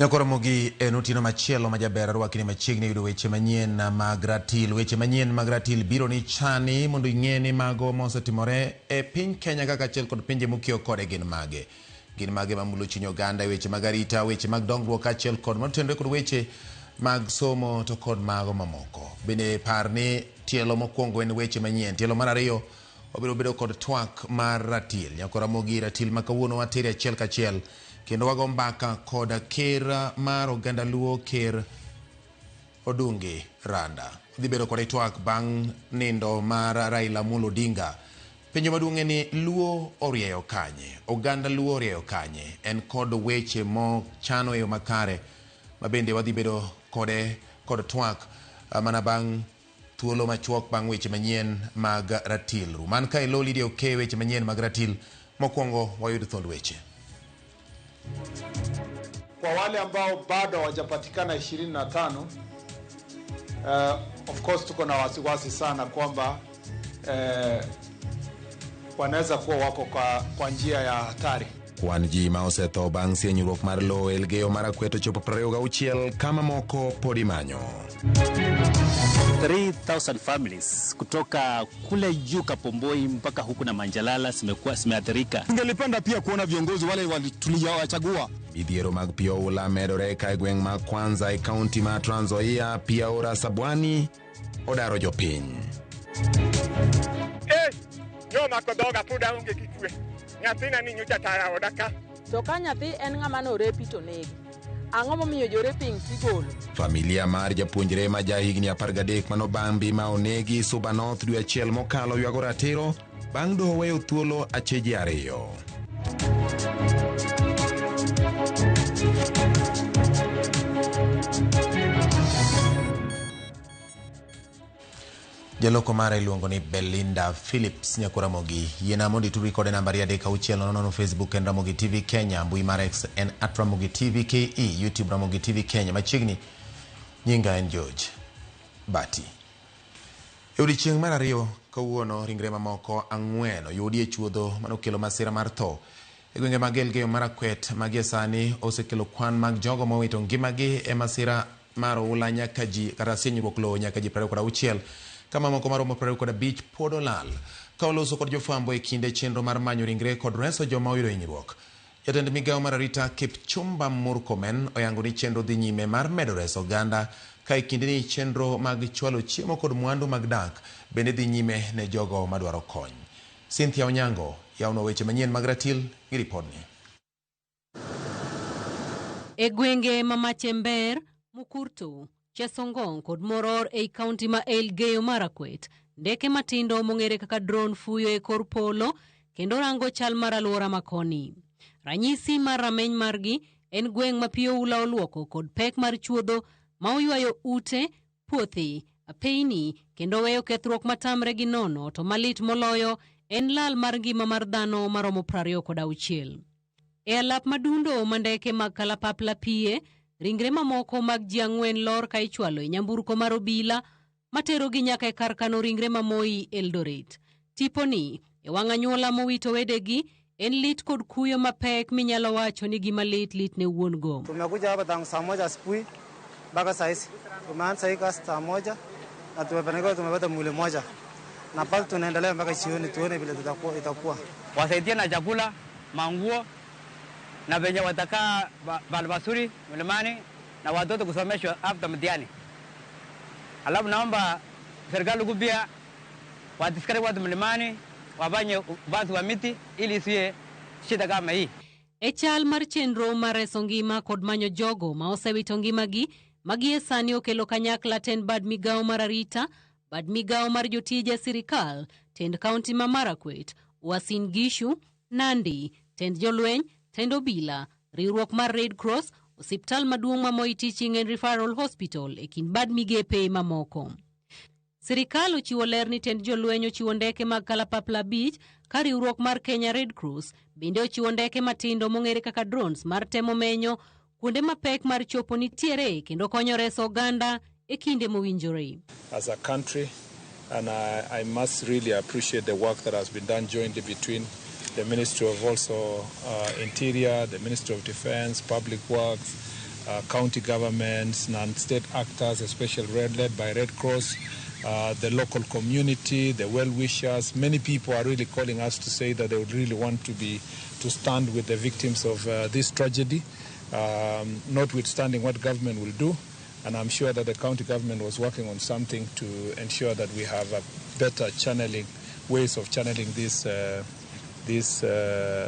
Nyakoromogi en otieno machielo ma jaber arwakni machiegni yudo weche manyien mag ratil. Weche manyien mag ratil biro ni chani mondo ing'e ni mago mosetimore e piny Kenya kaka achiel kod pinje mokiewo kode gin mage. Gin mage mamulo chuny oganda e weche mag arita, weche mag dongruok kaachiel kod motenore kod weche mag somo to kod mago mamoko. Bende par ni tielo mokwongo en weche manyien. Tielo mar ariyo wabiro bedo kod twak mar ratil. Nyakoramogi ratil ma kawuono watere achiel kachiel kendo wago mbaka kod ker mar oganda Luo ker Odungi Randa. Dhi bedo kode twak bang' nindo mar Raila Amolo Odinga. Penjo maduong' en ni Luo orieyo kanye? Oganda Luo orieyo kanye? En kod weche mochano e yo makare ma bende wadhi bedo kode kod twak mana bang' thuolo machuok bang' weche manyien mag ratil. Ruman ka ilo Lydia Okey weche manyien mag ratil. Mokwongo wayud thond weche. Kwa wale ambao bado hawajapatikana 25, of course tuko na wasiwasi sana kwamba wanaweza kuwa wako kwa njia ya hatari. Kwan ji ma osetho bang' sienyruok mar lowo Elgeyo Marakwet ochopo 26 kama moko pod imanyo. 3000 families kutoka kule juu Kapomboi mpaka huku na Manjalala zimekuwa zimeathirika. Tungelipenda pia kuona viongozi wale tuliowachagua. Midhiero mag pi oula medore ka e gweng' ma Kwanza e kaunti ma Trans Nzoia, pi aora Sabwani odaro jopiny. Nyomako dhoga pod aonge gi kwe. Nyathina ni nyocha taya oda ka. To ka nyathi en ng'ama norepi to negi. Ang'o momiyo joreping tigolo? Familia mar japuonjre ma jahigni 13 manobambi ma onegi Suba North dwe achiel mokalo ywago ratiro bang' doho weyo thuolo acheje ariyo. Jaloko mare iluongo ni Belinda Phillips Nyakoramogi. Yiena mondo itudri kode namba 360 Facebook en Ramogi TV Kenya, mbui mar X en @Ramogi TV KE, YouTube Ramogi TV Kenya. Machiegni nyinga en George Bati. E odiechieng' mar ariyo kawuono ringre mamoko 4 oyudi e chuodho manokelo masira mar tho e gwenge mag Elgeyo Marakwet ma gie sani osekelo kwan mag jogo mowito ngimagi e masira mar oula nyaka ji kata sienyruok lowo nyaka ji 26 kama moko maromo 25 pod olal. Ka oloso kod jofwambo e kinde chenro mar manyo ringre kod reso joma oyudo hinyruok. Jatend migawo mar arita Kipchumba Murkomen oyango ni chenro dhi nyime mar medo reso oganda ka e kindeni chenro mag chwalo chiemo kod mwandu mag dak bende dhi nyime ne jogo madwaro kony. Cynthia Onyango yawnwa weche manyien mag ratil gi ripodni. E gwenge ma Machember, Mukurtu, Chesongong kod Moror ei kaunti ma Elgeyo Marakwet, ndeke matindo mong'ere kaka drone fuyo e kor polo kendo rango chal mar alwora makoni. Ranyisi mar rameny margi en gweng' ma pi oula oluoko kod pek mar chuodho ma oywayo ute, puothe, apeyni kendo weyo kethruok matamre gi nono to malit moloyo en lal mar ngima mar dhano maromo 26. E alap madundo ma ndeke mag kalapapla piye, ringre mamoko mag ji 4 lor ka ichwalo e nyamburko mar obila materogi nyaka e kar kano ringre ma Moi Eldoret. Tiponi e wang' anyuola mowito wedegi en lit kod kuyo mapek minyalo wacho ni gima lit lit ne wuon go. Tumekuja hapa tangu saa 1 asubuhi mpaka saa hizi. Tumeanza hii kazi saa 1 na tumefanikiwa, tumepata mwili moja. Na bado tunaendelea mpaka jioni tuone vile itakuwa. Wasaidie na chakula, manguo na venye watakaa balbasuri mlimani na watoto kusomeshwa after mtihani. Alafu naomba serikali kupia watiskari watu mlimani wafanye upanzi wa miti ili isiwe shida kama hii. E chal mar chenro mar reso ngima kod manyo jogo ma osewito ngimagi ma gie sani okelo kanyakla tend bad migawo mar arita, bad migawo mar jotije sirikal, tend kaunti ma Marakwet, Uasin Gishu, Nandi, tend jolweny, tend obila, riwruok mar Red Cross, osiptal maduong' ma Moi Teaching and Referral Hospital e kind bad migepe mamoko. Sirikal ochiwo ler ni tend jolweny ochiwo ndeke mag kalapapla 5 ka riwruok mar Kenya Red Cross bende ochiwo ndeke matindo mong'ere kaka drones mar temo menyo kuonde mapek mar chopo nitiere kendo konyo reso oganda e kinde mowinjore. As a country, and I must really appreciate the work that has been done jointly between the Ministry of also Interior, the Ministry of Defense, Public Works, county governments, non-state actors, especially led by Red Cross, the local community, the well-wishers. Many people are really calling us to say that they would really want to stand with the victims of this tragedy, notwithstanding what government will do. And I'm sure that the county government was working on something to ensure that we have a better channeling, ways of channeling this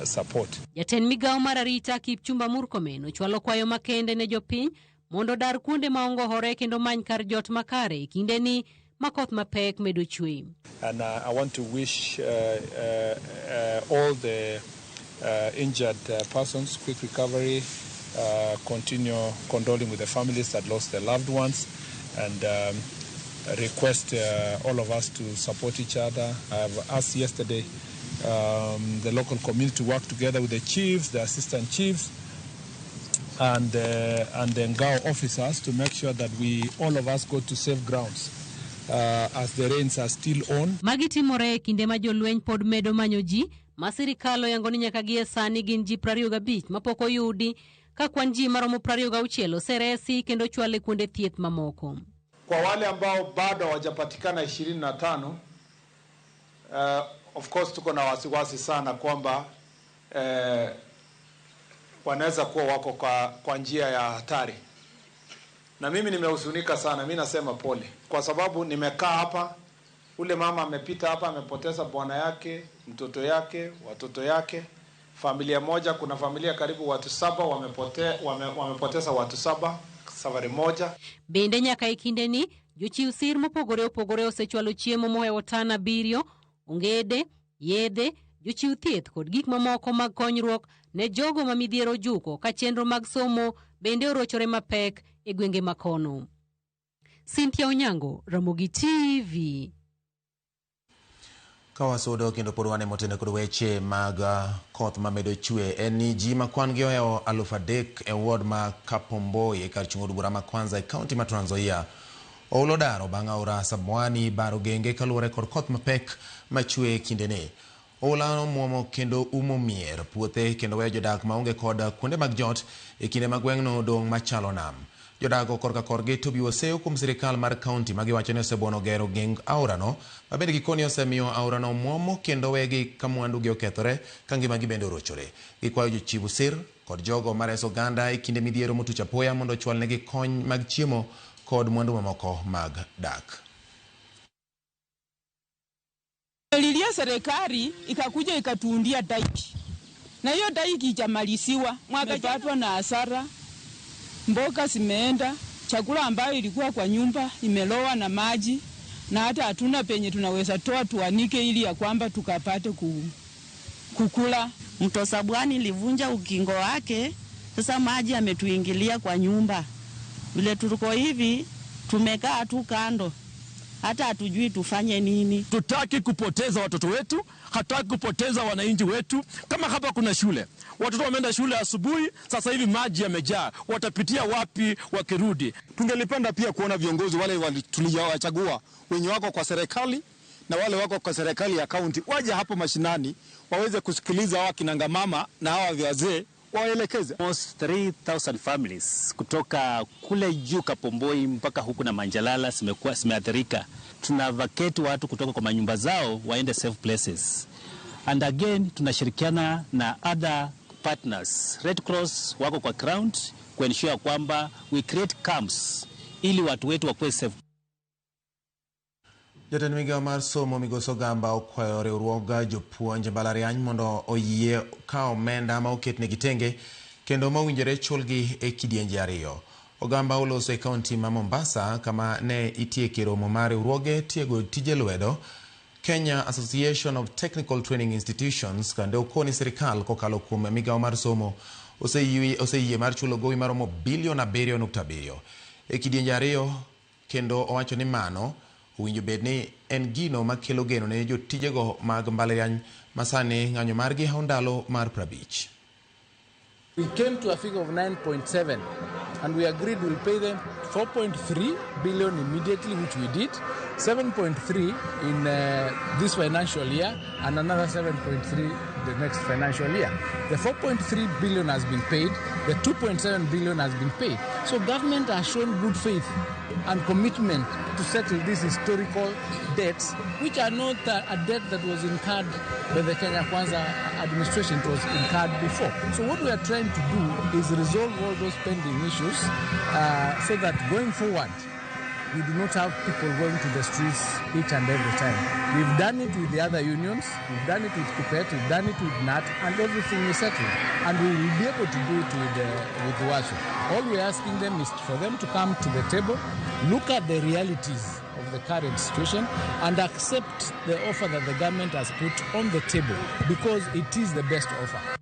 support. Jatend migawo mar arita Kipchumba Murkomen ochwalo kwayo makende ne jopiny mondo odar kuonde ma ongohore kendo many kar jot makare e kindeni ma koth mapek medo chwe. And I want to wish all the injured persons quick recovery, continue condoling with the families that lost their loved ones, and request all of us to support each other. I've asked yesterday the local community to work together with the chiefs, the assistant chiefs, and the NGAO officers to make sure that we, all of us, go to safe grounds as the rains are still on. Magi timore e kinde ma jolweny pod medo manyo ji ma sirikal oyango ni nyaka gie sani gin ji 25 mapok oyudi ka kwan ji maromo 26 oseresi kendo ochwal e kuonde thieth mamoko. Kwa wale ambao bado hawajapatikana 25, of course tuko na wasiwasi sana kwamba wanaweza kuwa wako kwa njia ya hatari, na mimi nimehuzunika sana. Mi nasema pole, kwa sababu nimekaa hapa, ule mama amepita hapa, amepoteza bwana yake, mtoto yake, watoto yake, familia moja. Kuna familia karibu watu saba wamepoteza watu saba safari moja. Bende nyaka e kindeni jochiw sir mopogore opogore osechwalo chiemo mohewo tan 7, ongede, yedhe, jochiw thieth kod gik mamoko mag konyruok ne jogo ma midhiero ojuko ka chenro mag somo bende orochore mapek e gwenge makono. Cynthia Onyango, Ramogi TV. Ka wasudo kendo pod wan e motene kod weche mag koth mamedo chwe en ni ji ma kwan gi ohewo 3000 e ward ma Kapomboi e kar chung' od bura ma Kwanza e kaunti ma Trans Nzoia oulo daro bang' aora Sabwani baro genge kaluwore kod koth mapek machwe e kindeni. Oula omuomo kendo umo mier, puothe kendo weyo jodak maonge kod kuonde mag jot e kinde ma gweng'no odong' machalo nam. Jodak korka korgi to biwo seyo kuom sirikal mar kaunti magiwacho ni osebuono gero geng aorano ma bende gikoni osemiyo aorano omuomo kendo wegi ka mwandugi okethore ka ngimagi bende orochore. Gikwayo jochiw sir kod jogo mareso oganda e kinde midhiero motuch apoya mondo ochwalnegi kony mag chiemo kod mwandu mamoko mag dak. Lilia serikali ikakuja ikatuundia dyke, na hiyo dyke ichamaliziwa, mwakapatwa na hasara, mboga zimeenda, chakula ambayo ilikuwa kwa nyumba imelowa na maji, na hata hatuna penye tunaweza toa tuanike ili ya kwamba tukapate kukula. Mto Sabwani ilivunja ukingo wake, sasa maji yametuingilia kwa nyumba. Vile tuko hivi tumekaa tu kando, hata hatujui tufanye nini. Tutaki kupoteza watoto wetu, hatutaki kupoteza wananchi wetu. Kama hapa kuna shule, watoto wameenda shule asubuhi, sasa hivi maji yamejaa, watapitia wapi wakirudi? Tungelipenda pia kuona viongozi wale tuliowachagua wenye wako kwa serikali na wale wako kwa serikali ya kaunti waje hapo mashinani waweze kusikiliza hawa kina mama na hawa wazee waelekeze. Almost 3000 families kutoka kule juu Kapomboi mpaka huku na Manjalala zimekuwa zimeathirika. Tuna vacate watu kutoka kwa manyumba zao waende safe places. And again tunashirikiana na other partners. Red Cross wako kwa ground kuensure kwamba we create camps ili watu wetu wakuwe safe. Jatend migao mar somo Migosi Ogamba okwayo riwruog jopuonj mbalariany mondo oyie kawo omenda ma oketnegi tenge kendo mowinjore chulgi e kidienje ariyo. Ogamba oloso e kaunti ma Mombasa kama ne itieke romo mar riwruoge tiego tije lwedo Kenya Association of Technical Training Institutions kendo okoni sirikal kokalo kuom migao mar somo oseyie mar chulo gowi maromo bilion 7.7 e kidienje ariyo kendo owacho ni mano owinjo bed ni en gino makelo geno ne jotijego mag mbalariany ma sani ng'anyo margi hawo ndalo mar 50. We came to a figure of 9.7 And we agreed we'll pay them 4.3 billion immediately, which we did, 7.3 in this financial year, and another 7.3 the next financial year. The 4.3 billion has been paid, the 2.7 billion has been paid. So government has shown good faith and commitment to settle these historical debts, which are not a debt that was incurred by the Kenya Kwanza administration, it was incurred before. So what we are trying to do is resolve all those pending issues so that going forward, we do not have people going to the streets each and every time. We've done it with the other unions, we've done it with KUPPET, we've done it with KNUT, and everything is settled. And we will be able to do it with UASU. All we're asking them is for them to come to the table, look at the realities of the current situation, and accept the offer that the government has put on the table, because it is the best offer.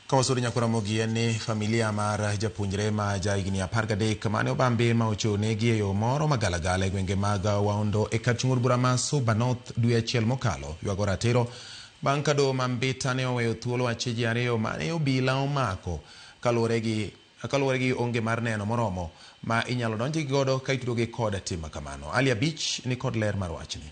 Kawasuri nyakora mogi en ni familia mar japuonjre ma ja higni 13 mane obambi ma ochonegi e yo moro magalagala e gwenge mag Waondo e kar chung' od bura ma Suba North dwe achiel mokalo ywago ratiro bang' ka doho ma Mbita ne oweyo thuolo achije ariyo mane obila omako kaluwore gi onge mar neno moromo ma inyalo donjgi godo ka itudogi kod tim makamano. Ali Abich ni kod ler mar wachni.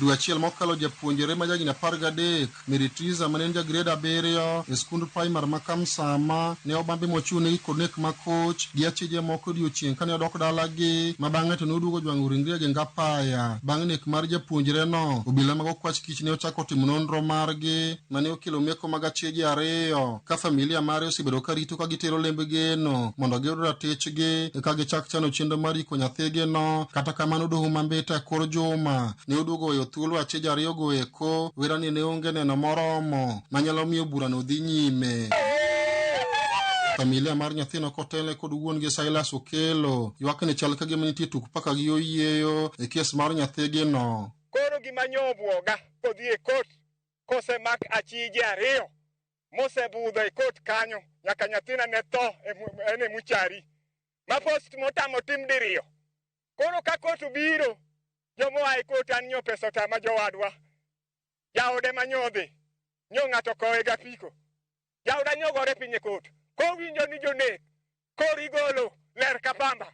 Dwe achiel mokalo japuonjre ma jahigni 13 Mary Triza mane en ja grade 7 e skund primar ma Kamsama ne obambi mochune kod nek makoch gi achije moko odiochieng' kane odok dalagi ma bang'e to noduogo jwang'o ringre e geng apaya. Bang' nek mar japuonjre no, obila mag okwach kich ne ochako timo nonro margi mane okelo meko mag achije ariyo ka familia mare osebedo ka rito ka gitero lemb geno mondo giyud ratichgi ka gichak chano chenro mar iko nyathigi no. Kata kamano doho ma Mbita e kor juma ne oduogo weyo thuolo achije ariyo go eko wera ni ne onge neno moromo manyalo miyo burano dhi nyime. Familia mar nyathino kotelne kod wuon-gi Silas Okelo ywak ni chal ka gima nitie tuk paka gi oyieyo e kes mar nyathigi no. Koro gima nyobuoga kodhi e kot kosemak achije ariyo mosebudho e kot kanyo nyaka nyathina ne tho en e muchari ma post motamo tim diriyo. Koro ka kot obiro jomoa e kot an nyo pesa otama jowadwa. Jaode manyodhi nyo ng'ato kowe gapiko. Jaoda nyogore piny e kot. Kowinjo ni jonek koro igolo ler ka pamba.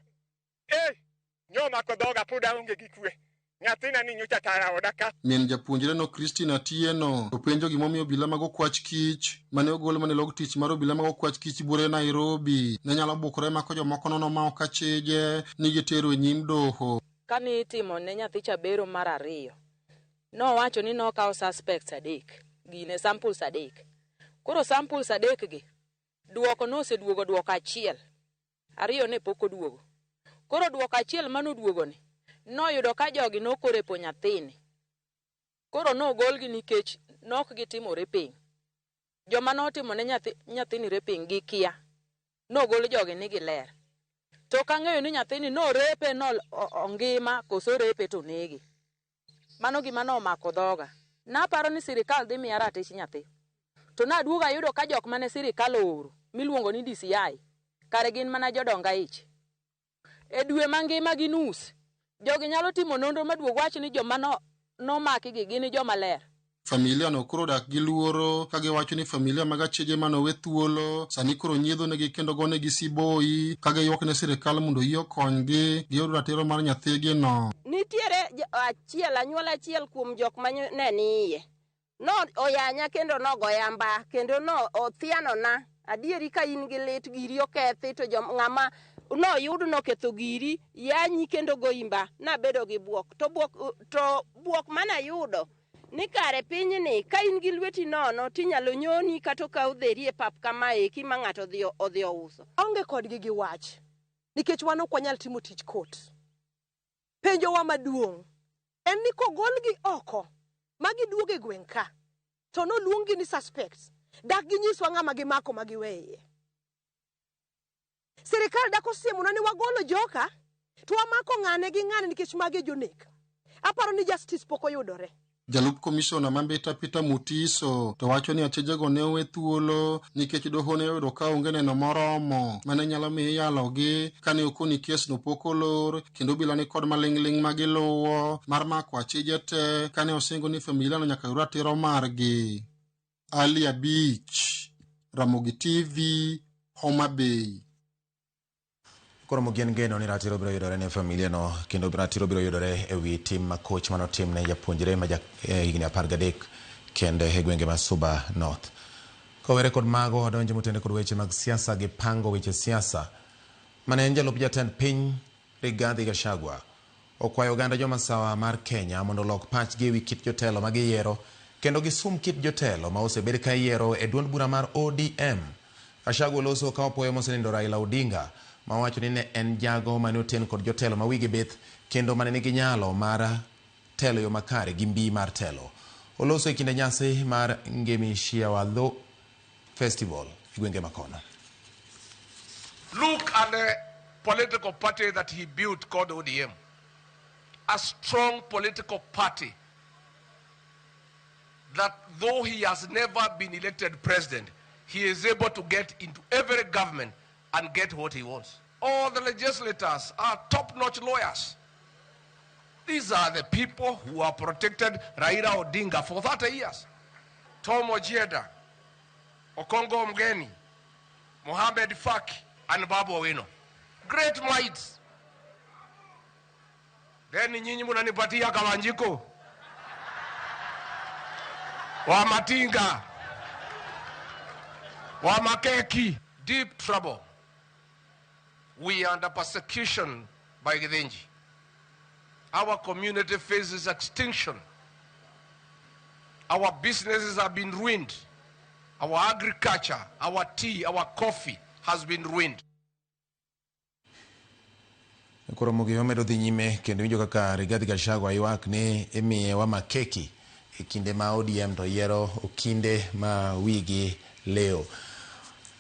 Nyo mako dhoga pod aonge gi kwe. Nyathina ni nyocha tara oda ka. Min japuonjre no Christina Atieno openjo gimomiyo obila mag okwach kich mane ogol mane log tich mar obila mag okwach kich buore Nairobi ne nyalo bukore mako jomoko nono ma ok achije ni gitero e nyim doho. Kane itimo ne nyathi cha bero mar ariyo, nowacho ni nokawo suspects 3, gine samples 3. Koro samples 3 gi, duoko noseduogo duoko achiel, ariyo ne pok oduogo. Koro duoko achiel manoduogo ni, noyudo ka jogi nokorepo nyathini. Koro nogolgi nikech nok gitimo raping. Joma notimo ne nyathini raping gikia. Nogol jogi ni giler. To kang'eyo ni nyathini norepe no ongima koso repe to nege. Mano gima nomako dhoga. Naparo ni sirikal dhi miya ratich nyathi. To naduogo ayudo ka jok mane sirikal ooro miluongo ni DCI kare gin mana jodonga ich. E dwe mangima gi nus, jogi nyalo timo nonro maduog wach ni joma nomakigi gin joma ler. Familia no koro dak gi luoro ka giwacho ni familia mag achije manowe thuolo sani koro nyiedho negi kendo gonegi siboi ka giywak ne sirikal mondo oyie okonygi giyud ratiro mar nyathigi no. Nitiere achiel anyuola achiel kuom jok mane ni iye. No oyanya kendo nogoya mba kendo no othianona. Adieri ka in gi lit giri okethi to ng'ama noyud noketho giri yanyi kendo goyi mba. Nabedo gi buok to buok manayudo ni kare pinyni ka in gi lweti nono tinyalo nyoni kata okaw dheri e pap kamaeki ma ng'ato odhi ouso. Aonge kodgi gi wach nikech wan ok wanyal timo tich kot. Penjowa maduong' en ni kogolgi oko ma giduogo e gweng' ka to noluonggi ni suspects, dak ginyiswa ng'ama gimako ma giweye. Sirikal dak osiemonwa ni wagolo joka to wamako ng'ane gi ng'ane nikech magi e jonek. Aparo ni justice pok oyudore. Jalup komishona ma Mbita Peter Mutiso to wacho ni achijego ne owe thuolo nikech doho ne oyudo ka onge neno moromo mane nyalo miyo iyalogi kane okoni kes no pok olor kendo obila ni kod maling'ling' ma giluwo mar mako achije te kane osingo ni familia no nyaka yud ratiro margi. Ali Abich, Ramogi TV, Homa Bay. Koro mogien geno ni ratiro biro yudore ne familia no kendo ratiro biro yudore e wi tim makoch manotim ne japuonjre ma ja higni 13 kende e gwenge ma Suba North. Kowere kod mago, wadonjo motende kod weche mag siasa gi pango weche siasa. Mane en jalup jatend piny Rigathi Gachagua okwayo oganda jomasawa mar Kenya mondo olok pachgi ewi kit jotelo ma giyiero kendo gisum kit jotelo ma osebed ka iyiero e duond bura mar ODM. Gachagua oloso ka opuoyo mosenindo Raila Odinga ma owacho ni ne en jago mane oten kod jotelo ma wigi bith kendo mane nigi nyalo mar telo yo makare gi mbii mar telo. Oloso e kinde nyasi mar Ngemi Shiawadho Festival e gwenge makono. Look at the political party that he built called ODM. A strong political party that though he has never been elected president, he is able to get into every government and get what he wants. All the legislators are top-notch lawyers. These are the people who have protected Raila Odinga for 30 years. Tom Ojienda, Okongo Mgeni, Mohamed Faki, and Babu Owino. Great minds. Then nyinyi munanipatia Kawanjiko wa Matinga wa Makeki. Deep trouble. We are under persecution by Githinji. Our community faces extinction. Our businesses have been ruined. Our agriculture, our tea, our coffee has been ruined. Koro Mugi omedo dhi nyime kendo winjo kaka Rigathi Gachagua ywak ni imiye wa makeki e kinde ma ODM to yiero okinde ma wigi leo.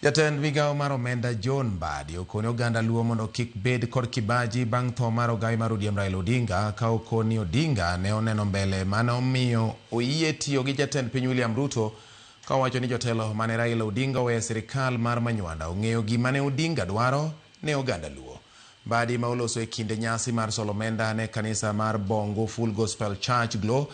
Jatend migawo mar omenda John Mbadi okone oganda Luo mondo kik bed kod kibaji bang' tho mar ogawi mar ODM Raila Odinga ka okoni Odinga ne oneno mbele mane omiyo oyie tiyo gi jatend piny William Ruto ka owacho ni jotelo mane Raila Odinga oweyo sirikal mar Manywanda ong'eyo gima ne Odinga dwaro ne oganda Luo. Mbadi ma oloso e kinde nyasi mar solo omenda ne kanisa mar Bongo Full Gospel Church Glo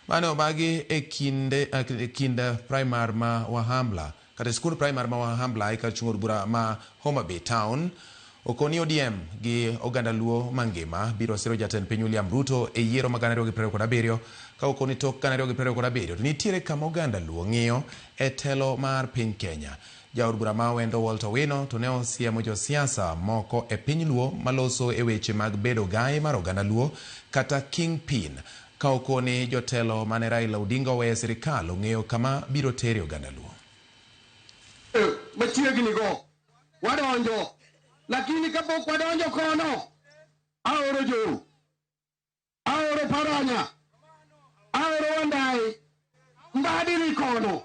mane obagi e kinde primar ma Wahambla kata skund primar ma Wahambla e kar chung' od bura ma Homa Bay Town. Okoni ODM gi oganda Luo mangima biro siro jatend piny William Ruto e yiero mag 2027 ka okoni tok 2027 to nitiere kama oganda Luo ng'iyo e telo mar piny Kenya. Jaod bura ma Wendo Walter Owino to ne osiemo josiasa moko e piny Luo maloso e weche mag bedo gai mar oganda Luo kata kingpin ka okoni jotelo mane Raila Odinga oweyo e sirikal ong'eyo kama biro tere oganda Luo. Machiegni go wadonjo, lakini kapok wadonjo kono, aoro Joho, aoro Paranya, aoro Wandayi, Mbadi ni kono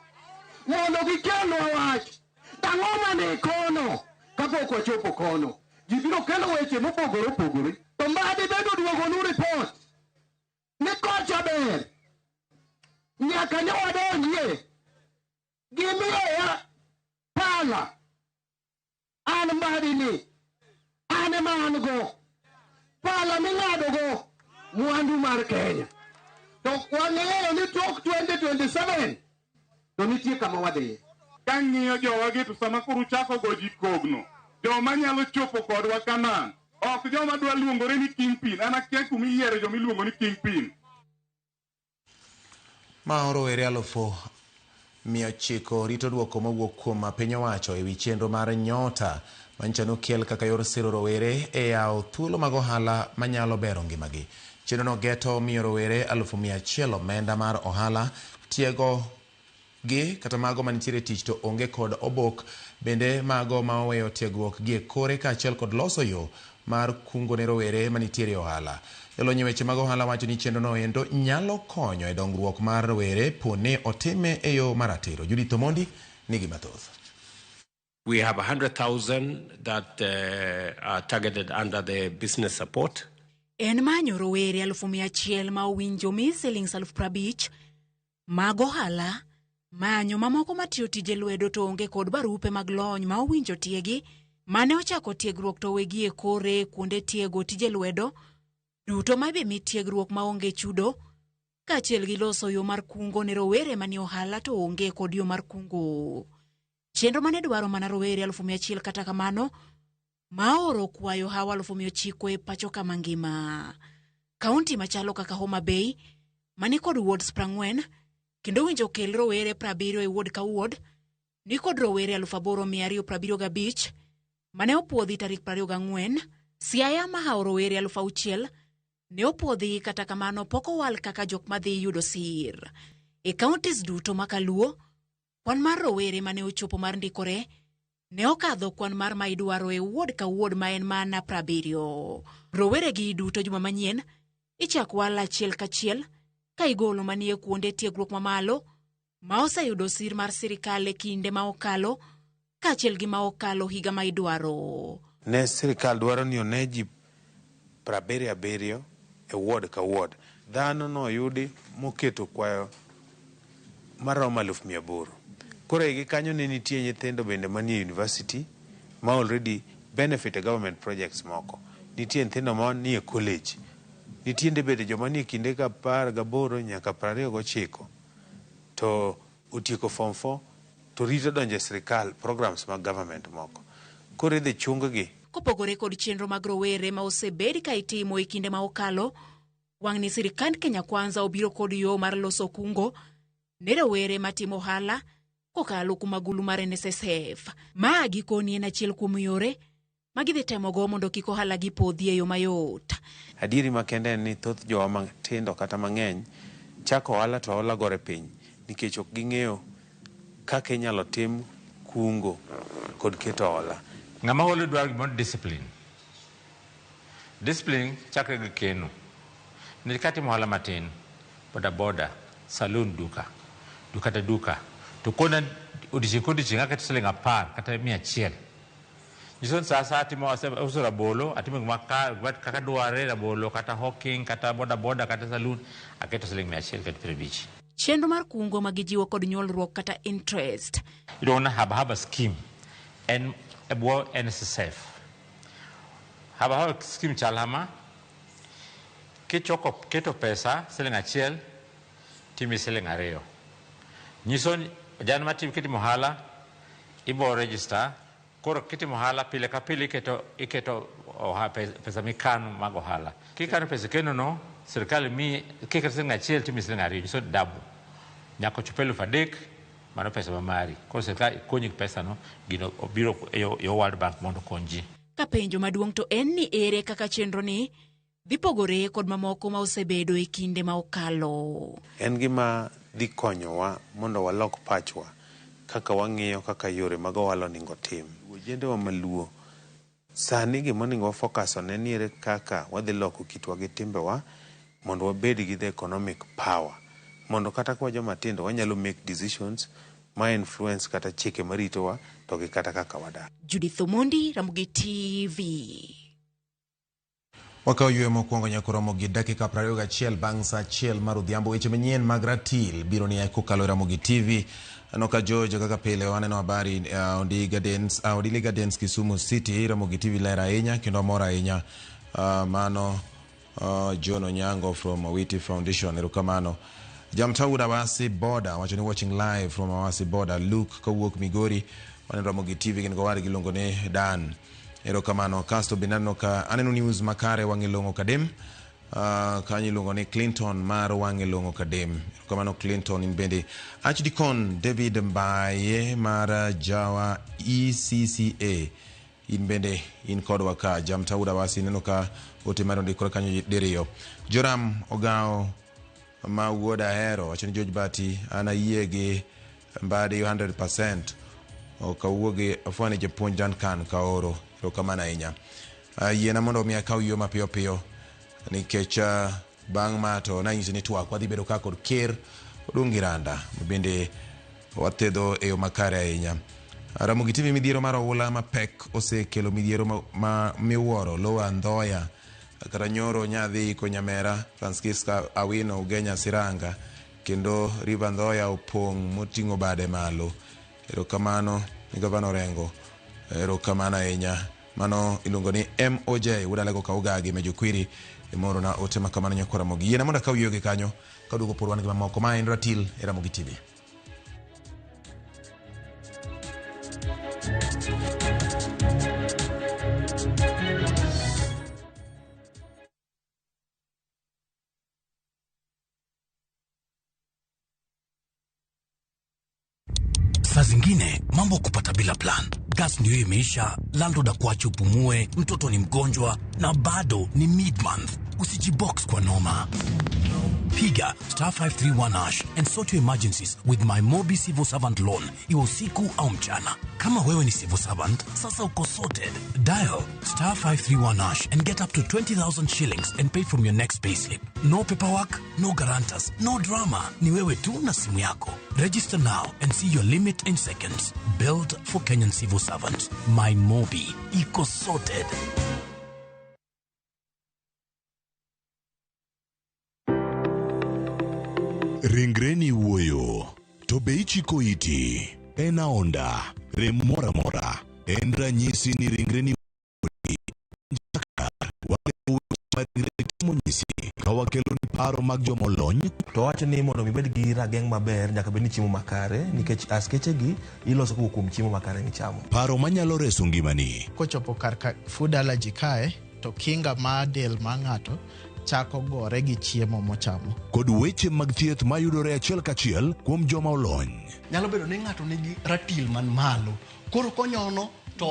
mondo gikelnwa wach. Ang'o mane kono kapok wachopo kono? Ji biro kelo weche mopogore opogore, to Mbadi bende oduogonu report ni kocha ber, nyaka ne wadonjie. Gimiyowa pala, an Mbadi ni, an ema an go, pala ming'ado go mwandu mar Kenya. To wang'eyo ni tok 2027 to nitie kama wadhiye. Kang'iyo jowagi to sama koro uchako go ji kogno, joma nyalo chopo kodwa Kanaan, ok joma dwa luongore ni kingpin. An akia kuma iyiero joma iluongo ni kingpin. Ma rowere 900,000 rito duoko mowuok kuom piny owacho ewi chenro mar Nyota manyicha nokel kaka yor siro rowere e yawo thuolo mag ohala manyalo bero ngimagi. Chenrono geto miyo rowere 100,000 omenda mar ohala, tiego gi kata mago manitiere tich to onge kod obok, bende mago ma oweyo tiegruok gi e kore kaachiel kod loso yo mar kungo ne rowere manitiere e ohala. Jolony e weche mag ohala wacho ni chenrono endo nyalo konyo e dongruok mar rowere poni otime e yo maratiro. Judith Omondi nigi mathoth. We have 100,000 that are targeted under the business support. En manyo rowere 100,000 ma owinjo mi siling 50,000 mag ohala, manyo mamoko matiyo tije lwedo to onge kod barupe mag lony ma owinjo tiegi, mane ochako tiegruok to wegi e kore kuonde tiego tije lwedo duto ma ibi mi tiegruok maonge chudo, kaachiel gi loso yo mar kungo ne rowere manie ohala to onge kod yo mar kungo. Chenro mane dwaro mana rowere 100,000 kata kamano ma oro kwayo hawa 900,000 e pacho kama ngima. Kaunti machalo kaka Homa Bay mani kod wards 40 kendo winjo kel rowere 70 e ward ka ward ni kod rowere 8,275 mane opuodhi tarik 24. Siaya mahawo rowere 6,000 ne opuodhi kata kamano pok owal kaka jok madhi yudo sir. E counties duto makaluo, kwan mar rowere mane ochopo mar ndikore ne okadho kwan mar ma idwaro e ward ka ward ma en mana 70. Rowere gi duto juma manyien ichak wal achiel kachiel ka igolo manie kuonde tiegruok mamalo ma oseyudo sir mar sirikal e kinde ma okalo kaachiel gi ma okalo higa ma idwaro. Ne sirikal dwaro ni one ji 77 e ward ka ward. Dhano noyudi moketo kwayo maromo 800,000. Koro igi kanyo ne nitie nyithindo bende manie university ma already benefit e government projects moko. Nitie nyithindo manie college. Nitie bende joma nie kinde ka 18 nyaka 29 to otieko form 4 to rito donjo e sirikal programs mag government moko. Koro idhi chung gi. Kopogore kod chenro mag rowere ma osebed ka itimo e kinde ma okalo, wang'ni sirikand Kenya Kwanza obiro kod yo mar loso kungo ne rowere matimo ohala kokalo kuom agulu mar NSSF. Ma gikoni en achiel kuom yore ma gidhi temogo mondo kik ohala gi podhi e yo mayot. Adieri makende en ni thoth jowa matindo kata mang'eny chako ohala to ohala gore piny nikech ok ging'eyo kaka inyalo tim kungo kod keto hola. Ng'ama holo dwaro gimoro discipline. Discipline chakre gi keno. Nikech katimo ohala matin, boda boda, saloon duka, duka ta duka, to kona odiochieng' kodiochieng' aketo siling 10 kata 100. Nyiso ni sa asaya atimo auso rabolo, atimo gima kaka dwarre rabolo kata hawking kata boda boda kata saloon, aketo siling 100 kata 50. Chenro mar kungo ma gijiwo kod nyuolruok kata interest. Iluongo ni Haba Haba scheme en e bwo NSSF. Haba Haba scheme chal kama, kichoko keto pesa siling 1 timi siling 2. Nyiso ni jan matimo kitimo ohala ibo register. Koro kitimo ohala pile ka pile iketo pesa mikano mag ohala. Kikano pesa keno no, sirikal miyi kiketo siling 1 timi siling 2, nyiso double. Nyaka ochop 3,000, mano pesa ma mari. Koro sirikal konyi gi pesa no, gino obiro e yo World Bank mondo okony ji. Ka penjo maduong' to en ni ere kaka chenro ni dhi pogore kod mamoko ma osebedo e kinde ma okalo. En gima dhi konyowa mondo walok pachwa kaka wang'iyo kaka yore mag ohala onego tim. Ojendewa maluo sani gima onego wa focus one ni ere kaka wadhi loko kitwa gi timbewa mondo wabed gi the economic power. Mondo kata ka joma tindo wanyalo make decisions ma influence kata chike maritowa to gi kata kaka wadak. Judith Omondi, Ramogi TV. Wakawo yweyo mokwongo nyaka romo gi dakika 21 bang' saa 1 mar odhiambo. Weche manyien mag ratil biro ni kokalo e Ramogi TV. Aneno ka George kaka pile waneno habari Ondi Gardens, Odili Gardens Kisumu City. Ramogi TV ler ahinya kendo amor ahinya. Mano John Onyango from Owiti Foundation, erokamano. Jamtaud Awasi Border wacho ni watching live from Awasi Border. Luke kowuok Migori waneno Ramogi TV gin gowadgi iluongo ni Dan. Erokamano. Kasto bende aneno ka aneno news makare wang'e long'o kadem. Kanyo iluongo ni Clinton mar wang'e long'o kadem. Erokamano Clinton in bende. Archdeacon David Mbaye mar Jawa ECCA in bende in kodwa ka. Jamtaud Awasi neno ka ote mar ondikore kanyo diriyo. Joram Ogao ma wuod Ahero wacho ni George Bati an ayie gi Mbadi 100%. Ok awuogi afwani japuonj Duncan Kaoro. Erokamano ahinya. Yiena mondo mi akaw yo mapiyo piyo nikech bang' ma to nanyisi ni twak wadhi bedo ka kod ker Odungi Randa bende wathedho e yo makare ahinya. Ramogi TV midhiero mar oula mapek osekelo midhiero ma miwuoro Lower Andhoya kata nyoro nyadhi iko nyamera Francisca Awino Ugenya Siranga kendo River Andhoya opong' moting'o bade malo. Erokamano ni gavana Orengo. Erokamano ahinya. Mano iluongo ni MOJ wuod Alego Kaugagi Mejo Kwiri imoro na ote makamano nyakwar Ramogi. Yiena mondo akaw yueyo gi kanyo kaduogo pod wan gi mamoko. Ma en Ratil e Ramogi TV. Saa zingine mambo kupata bila plan. Gas ndio imeisha, landlord akuache upumue, mtoto ni mgonjwa na bado ni mid month. Usijibox kwa noma. Piga star 531 hash and sort your emergencies with my Mobi Civil Servant Loan, iwe usiku au mchana. Kama wewe ni civil servant, sasa uko sorted. Dial star 531 hash and get up to 20,000 shillings and pay from your next payslip. No paperwork, no guarantors, no drama. Ni wewe tu na simu yako. Register now and see your limit in seconds. Built for Kenyan civil servants. My Mobi. Iko sorted. Ringreni wuoyo, to be ichiko iti? En aonda, rem moro amora, en ranyisi ni ringreni timo nyisi ka wakelo ni paro mag jomolony. To wacho ni mondo mi ibed gi rageng' maber nyaka bed ni chiemo makare nikech askeche gi iloso kowuok kuom chiemo makare michamo. Paro manyalo reso ngimani. Kochopo kar ka food allergy kae to kinga mar del mar ng'ato chako gore gi chiemo mochamo. Kod weche mag thieth mayudore achiel kachiel kuom joma olony. Nyalo bedo ni ng'ato nigi ratil man malo, koro konyono to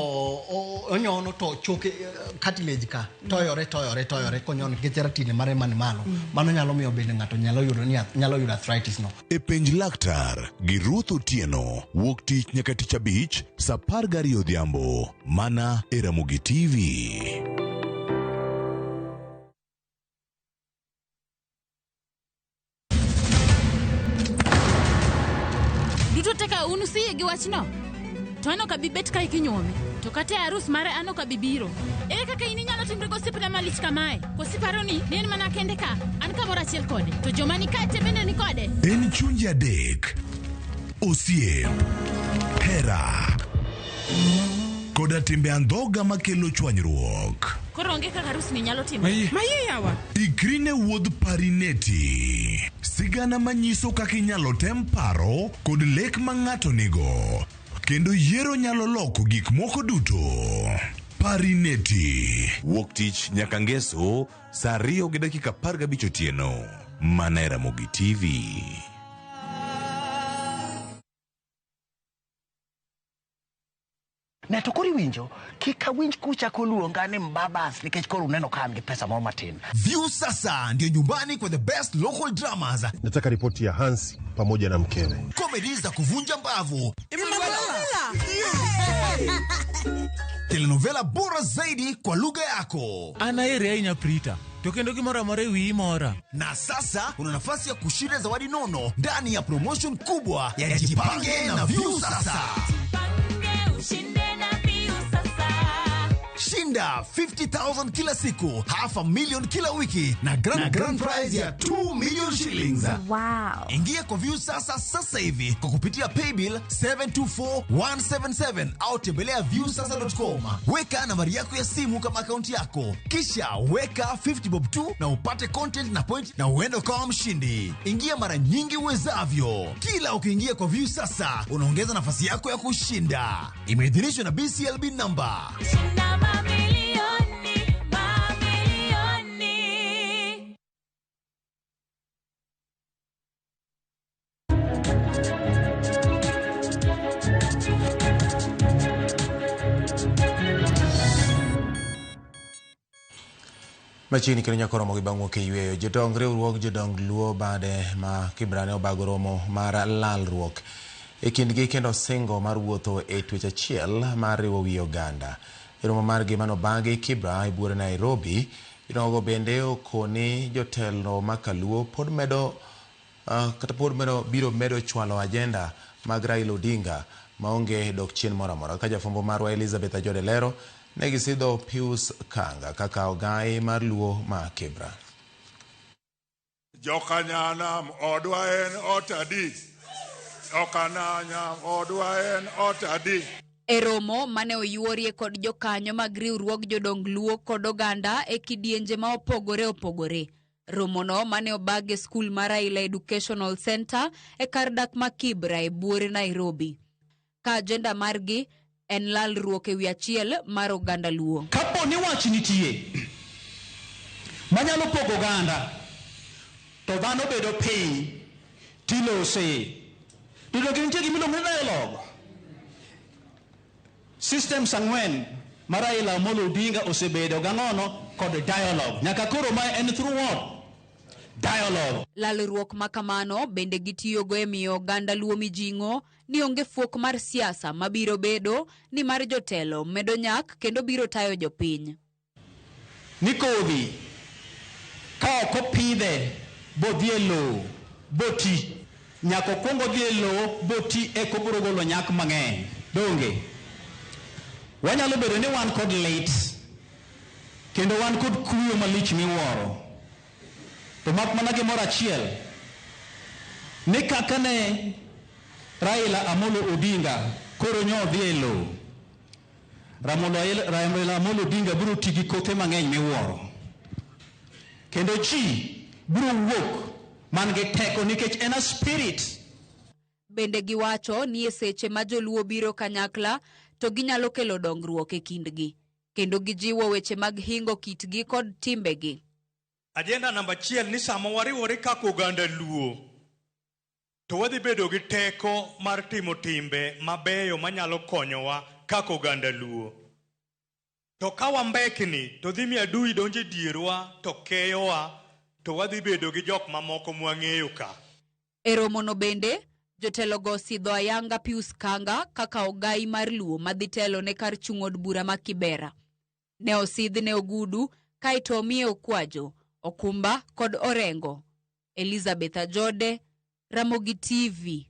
onyono to choke, cartilage ka toyore toyore toyore konyono nikech ratil mare man malo. Mano nyalo miyo bende ng'ato nyalo yudo ni nyalo yudo arthritis no. E Penj Laktar gi Ruth Otieno, wuok tich nyaka tich abich sa 12 odhiambo, mana e Ramogi TV. Duto te ka un usiyie gi wachno, to an ok abi bet kae kinyuome, to kata e arus mare an ok abi biro. Ere kaka in inyalo timri gosiepna malich kamae? Koso iparo ni ne en mana kende ka, an kamoro achiel kode, to joma ni kae te bende ni kode? En chunje adek, osiep, hera koda timbe andhoga makelo chwanyruok. Koro onge kaka arus ni nyalo timore. Maye yawa. Ikri ne wuodh Parineti. Sigana manyiso kaka inyalo tem paro kod lek ma ng'ato nigo. Kendo yiero nyalo loko gik moko duto. Parineti. Wuok tich nyaka ngeso sa 2:15 otieno. Mana e Ramogi TV. Ne to koro iwinjo, kik awinj kuchako luonga ni mbabas nikech koro uneno ka an gi pesa moro matin. View sasa ndio nyumbani kwa the best local dramas. Nataka ripoti ya Hansi pamoja na mkewe. Comedy za kuvunja mbavu, telenovela bora zaidi kwa lugha yako. An aheri ahinya Prita, to kendo gimoro amora e wiyi mora. Na sasa una nafasi ya kushinda zawadi nono ndani ya promotion kubwa ya Jipange na View Sasa. Shinda 50,000 kila siku, half a million kila wiki na grand prize ya 2 million shillings. Wow. Ingia kwa View Sasa sasa hivi kwa kupitia paybill 724177 au tembelea viewsasa.com. Weka nambari yako ya simu kama akaunti yako, kisha weka 50 bob tu na upate content na point na uende ukawa mshindi. Ingia mara nyingi uwezavyo. Kila ukiingia kwa View Sasa unaongeza nafasi yako ya kushinda. Imeidhinishwa na BCLB number. Shinda mamilioni, mamilioni. Machiegni kendo nyaka romo gi bang' wuok e yweyo. Jodong riwruog jodong Luo bade ma Kibra ne obago romo mar lalruok e kindgi kendo singo mar wuotho e twech achiel mar riwo wi oganda. E romo margi manobagi Kibra e buore Nairobi, jodongo bende okoni jotelo ma Kaluo pod medo kata pod medo biro medo chwalo ajenda mag Raila Odinga maonge dok chien moro amora. Ka jafwambo marwa Elizabeth Ajode lero, ne gisidho Pius Kanga kaka ogai mar Luo ma Kibra. Jokanyanam odwa en ot adi? Jokanyanam odwa en ot adi? E romo mane oyuorie kod jokanyo mag riwruog jodong Luo kod oganda e kidienje ma opogore opogore. Romono mane obag e skul mar Raila Educational Center e kar dak ma Kibra e buore Nairobi. Ka ajenda margi en lalruok ewi achiel mar oganda Luo. Kapo ni wach nitie manyalo pogo oganda, to dhano bedo piny tilose. To donge nitie gima iluongo ni dialogue? Systems ang'wen ma Raila Amolo Odinga osebedo gang'ono kod dialogue. Nyaka koro mae en through what? Dialogue. Lalruok ma kamano bende gitiyogo e miyo oganda Luo mijing'o ni onge fuok mar siasa mabiro bedo ni mar jotelo medo nyak kendo biro tayo jopiny. Ni kodhi ka ok opidhe bodhi e lowo boti nyaka okwong odhi e lowo boti eka obiro golo nyak mang'eny. Donge? Wanyalo bedo ni wan kod lit kendo wan kod kuyo malich miwuoro. To mak mana gimoro achiel ni kaka ne Raila Amolo Odinga koro nyo odhi e lowo, Raila Amolo Odinga biro ti gi kothe mang'eny miwuoro. Kendo ji biro wuok man gi teko nikech en a spirit. Bende giwacho ni e seche ma joluo biro kanyakla to ginyalo kelo dongruok e kindgi. Kendo gijiwo weche mag hingo kitgi kod timbegi. Agenda namba achiel ni sama wariwore kaka oganda Luo, to wadhi bedo gi teko mar timo timbe mabeyo manyalo konyowa kaka oganda Luo. To ka wambekni to dhi mi adui donjo e dierwa to keyowa to wadhi bedo gi jok mamoko mwang'eyo ka. E romono bende, jotelogo osidho ayanga Pius Kanga kaka ogai mar Luo madhi telo ne kar chung' od bura ma Kibera. Ne osidhne Ogudu kaeto omiye Okwajo, Okumba kod Orengo. Elizabeth Ajode, Ramogi TV.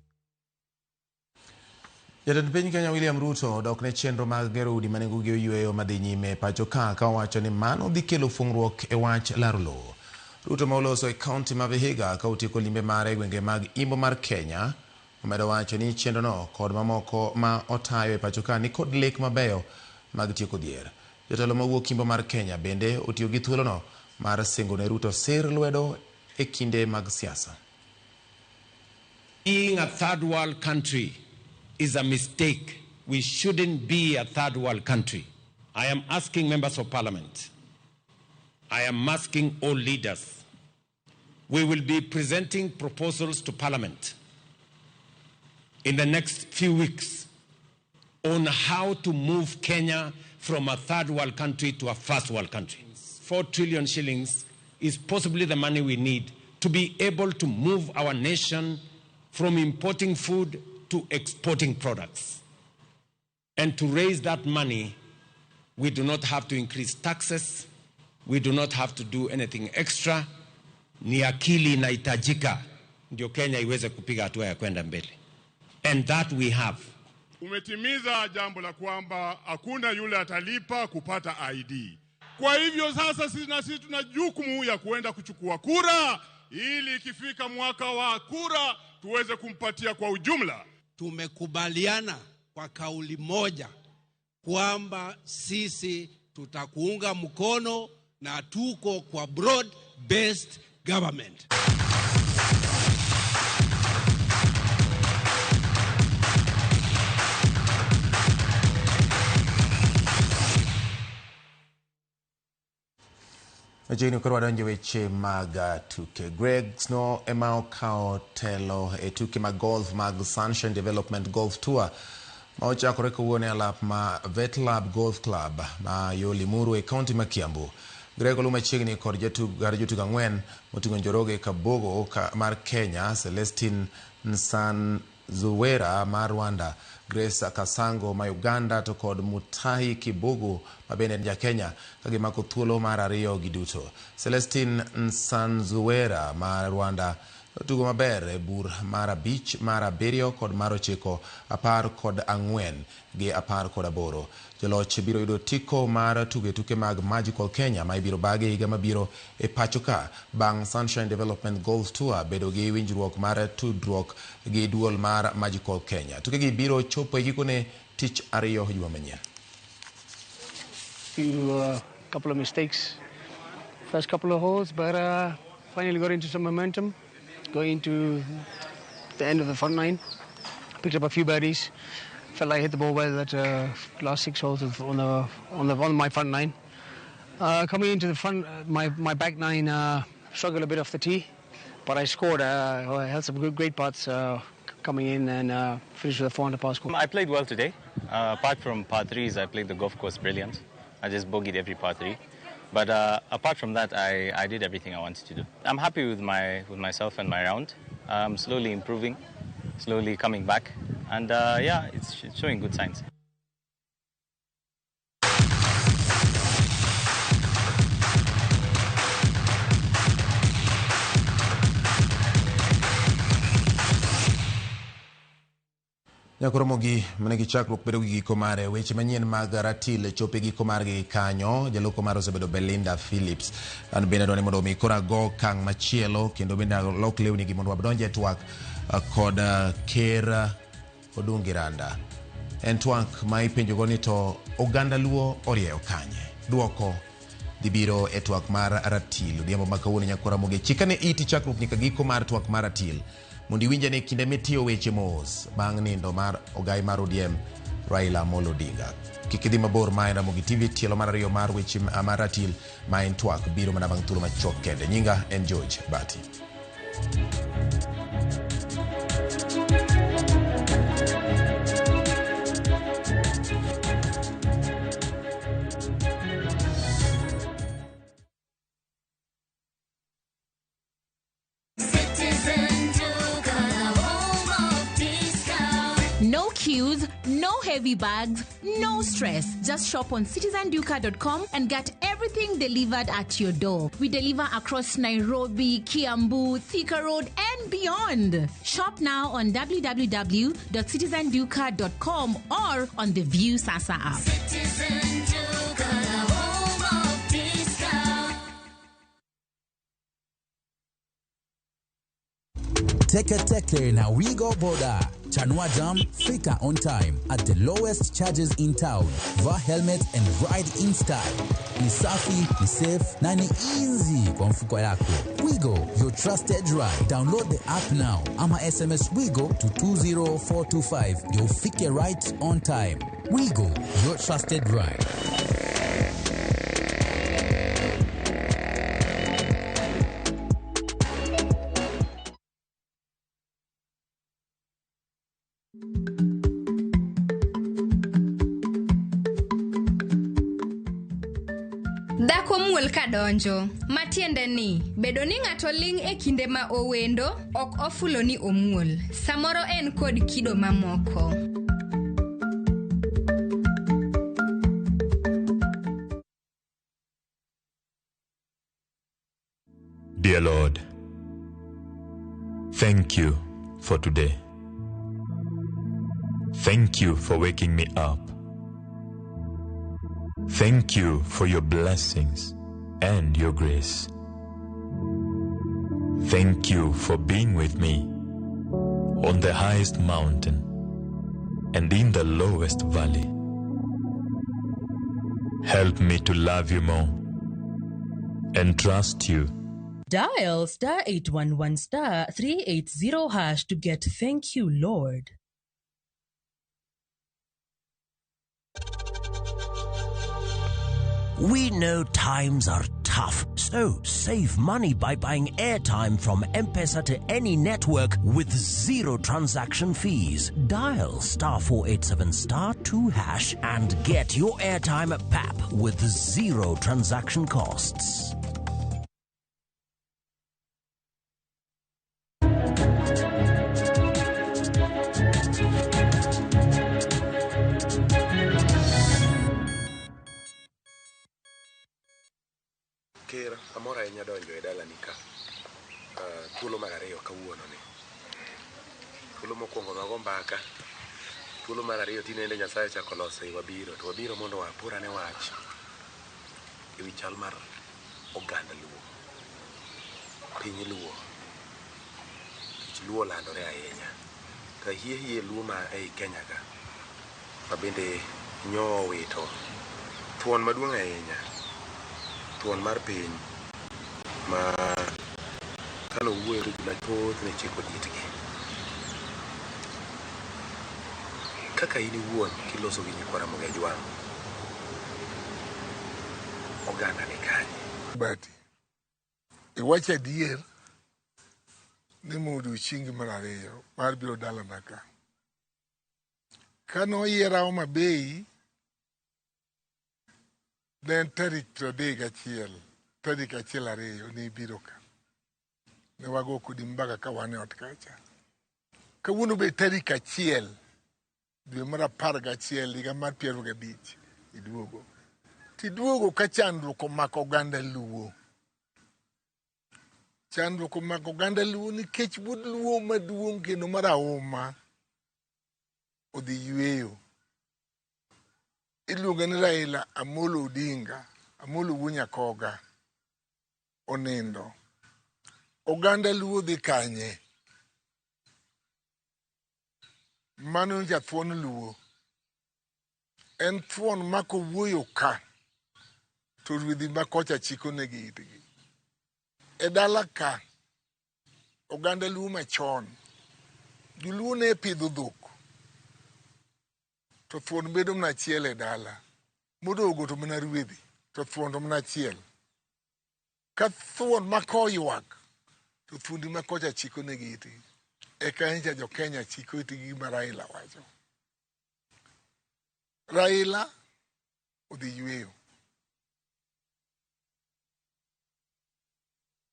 Jatend piny Kenya William Ruto odok ne chenro mag gero udi ma nengogi oyweyo madhi nyime e pacho ka ka owacho ni mano dhi kelo fung'ruok e wach laro lowo. Ruto ma oloso e kaunti ma Vihiga ka otieko limbe mare e gwenge mag Imbo mar Kenya omedo wacho ni chenrono kod mamoko ma otayo e pacho ka ni kod lek mabeyo mag tieko dhier. Jotelo mawuok Imbo mar Kenya bende otiyo gi thuolono mar singo ne Ruto sir lwedo e kinde mag siasa. Being a third world country is a mistake. We shouldn't be a third world country. I am asking members of parliament, I am asking all leaders, we will be presenting proposals to parliament in the next few weeks on how to move Kenya from a third world country to a first world country. 4 trillion shillings is possibly the money we need to be able to move our nation from importing food to exporting products. And to raise that money, we do not have to increase taxes, we do not have to do anything extra. Ni akili inahitajika ndio Kenya iweze kupiga hatua ya kwenda mbele. And that we have. Umetimiza jambo la kwamba hakuna yule atalipa kupata ID. Kwa hivyo sasa sisi na sisi tuna jukumu ya kuenda kuchukua kura ili ikifika mwaka wa kura tuweze kumpatia kwa ujumla. Tumekubaliana kwa kauli moja kwamba sisi tutakuunga mkono na tuko kwa broad based government. Machiegni koro wadonjo weche mag tuke. Greg Snow ema okawo telo e tuke mag golf mag Sunshine Development Golf Tour ma ochakore kawuono e alap ma Vetlab Golf Club ma yo Limuru e kaunti ma Kiambu. Greg oluw machiegni kod jotugo ang'wen moting'o Njoroge Kabogo mar Kenya, Celestine Nsanzuwera mar Rwanda, Grace Kasango ma Uganda to kod Mutahi Kibugu ma bende en ja Kenya ka gimako thuolo mar ariyo giduto. Celestine Nsanzuwera ma Rwanda otugo maber e bur mar 5, mar 7 kod mar 9, 14 gi 18. Joloch biro yudo tiko mar tugo e tuke mag Magical Kenya ma ibiro bage higa mabiro e pacho ka bang' Sunshine Development Golf Tour bedo gi winjruok mar tudruok gi duol mar Magical Kenya. Tukegi biro chopo e gikone tich ariyo juma manyien. Few couple of mistakes first couple of holes, but finally got into some momentum going into the end of the front nine. Picked up a few birdies. Felt like I hit the ball well that last 6 holes on my front nine. Coming into the front, my back nine, struggled a bit off the tee, but I scored. I had some great putts. A coming in and finish with a 4 under par score. I played well today. Apart from par threes, I played the golf course brilliant. I just bogeyed every par three. But apart from that, I did everything I wanted to do. I'm happy with myself and my round. I'm slowly improving, slowly coming back. And yeah, it's showing good signs. Nyakoromogi manigi chakruok bedo gi giko mare. Weche manyien mag ratil chopo e giko margi kanyo. Jaloko mar osebedo Belinda Phillips. An bende adwaro ni mondo mi koro ago okang' machielo kendo bende alok lewni gi mondo wadonj e twak kod Ker Odungi Randa. En twak ma ipenjogo ni to oganda Luo orieyo kanye? Duoko dhi biro e twak mar ratil odhiambo ma kawuono. Nyakoromogi chikane iti chakruok nyaka giko mar twak mar ratil mondo iwinj ane kinde mitiyo weche mos bang' nindo mar ogai mar ODM Raila Amolo Odinga. Kik idhi mabor, ma en Ramogi TV, tielo mar ariyo mar weche mar ratil ma en twak biro mana bang' thuolo machuok kende. Nyinga en George Bati. No queues, no heavy bags, no stress. Just shop on citizenduka.com and get everything delivered at your door. We deliver across Nairobi, Kiambu, Thika Road, and beyond. Shop now on www.citizenduka.com or on the View Sasa app. Citizen Duka, the home of discount. Teke Teke na Wigo Boda. Chanua Jam, fika on time at the lowest charges in town. Vaa helmet and ride in style. Ni safi, ni safe na ni easy kwa mfuko yako. Wigo, your trusted ride. Download the app now ama SMS Wigo to 20425 ndio ufike right on time. Wigo, your trusted ride. Dhako muol kadonjo, matiende ni bedo ni ng'ato ling' e kinde ma owendo ok ofulo ni omuol. Samoro en kod kido mamoko. Dear Lord, thank you for today. Thank you for waking me up. Thank you for your blessings and your grace. Thank you for being with me on the highest mountain and in the lowest valley. Help me to love you more and trust you. Dial star 811 star 380 hash to get thank you, Lord. We know times are tough, so save money by buying airtime from M-Pesa to any network with zero transaction fees. Dial star 487 star 2 hash and get your airtime at PAP with zero transaction costs. Ker, amor ahinya donjo e dalani ka. Thuolo mar ariyo kawuono ni. Thuolo mokwongo wago mbaka. Thuolo mar ariyo tinende Nyasaye ochako loso e wabiro. To wabiro mondo wapurane wach e wi chal mar oganda Luo. Piny Luo. Nikech Luo olandore ahinya. To hie hie Luo ma ei Kenya ka. Ma bende nyo owito thuon maduong' ahinya. Thuon mar piny ma kano wuoyo to ji mathoth ne chiko itgi. Kaka in iwuon kiloso gi nyikwa Ramogi Ajwang', oganda ni kanye? Bati, iwacho adier Ni ma odiochiengi mar ariyo mar biro dalana ka. Kane oyiera Homa Bay, ne en tarik 31, tarik achiel ariyo ne ibiro ka. Ne wago kodi mbaka ka wan e ot kacha. Kawuono be tarik 1 dwe mar 11 higa mar 25 iduogo. Tiduogo ka chandruok omako oganda Luo. Chandruok omako oganda Luo nikech wuod Luo maduong' kendo marahuma odhi yweyo. Iluonge ni Raila Amolo Odinga, Amolo wuo Nyakoga, onindo. Oganda Luo dhi kanye? Mano jathuon Luo. En thuon ma kowuoyo ka, to rwedhi ma kocha chiko negi itgi. E dala ka, oganda Luo machon, joluo ne pidho dhok. To thuon bedo mana achiel e dala. Modogo to mana rwedhi, to thuon to mana achiel. Ka thuon ma koywak, to thuondi ma kocha chiko negi itgi. Eka nyicha jo Kenya chiko itgi gima Raila wacho. Raila odhi yweyo.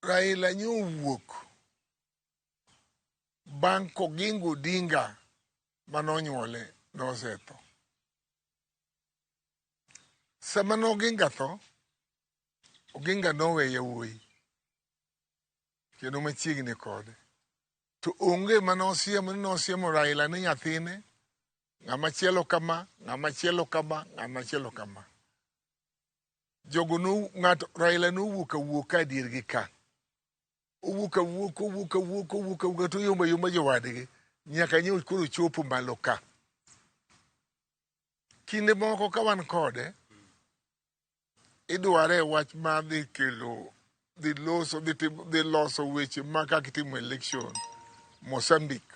Raila nyo owuok bang' Koginga Odinga manonyuole nosetho. Sama ne Oginga tho, Oginga nowe yawuoyi kendo machiegni kode. To onge manosiemo ni nosiemo Raila ni nyathine, ng'ama chielo kama, ng'ama chielo kama, ng'ama chielo kama. Jogo no ng'ato Raila nowuok awuoka adiergi ka. Owuok awuoka, owuok awuoka, owuok awuoka to oyombo ayomba jowadgi nyaka nyo koro chopo malo ka. Kinde moko ka wan kode, idware wach mar dhi kelo dhi loso dhi timo dhi loso weche ma kaka itimo election Mozambique.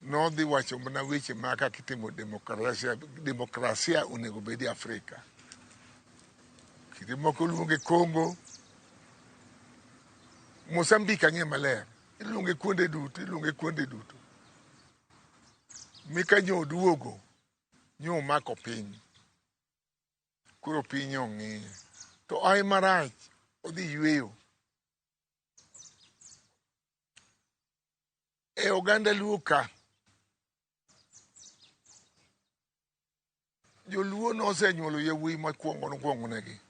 Nodhi wacho mana weche ma kaka itimo demokrasia, demokrasia onego bed e Afrika. Kinde moko iluonge Congo, Mozambique ang'e maler, iluonge kuonde duto, iluonge kuonde duto. Mika nyo oduogo, nyo omako piny. Koro piny ong'iye. To ai marach, odhi yweyo. E oganda Luo ka, joluo nosenyuolo yawuoyi mokwongo nokwongo negi.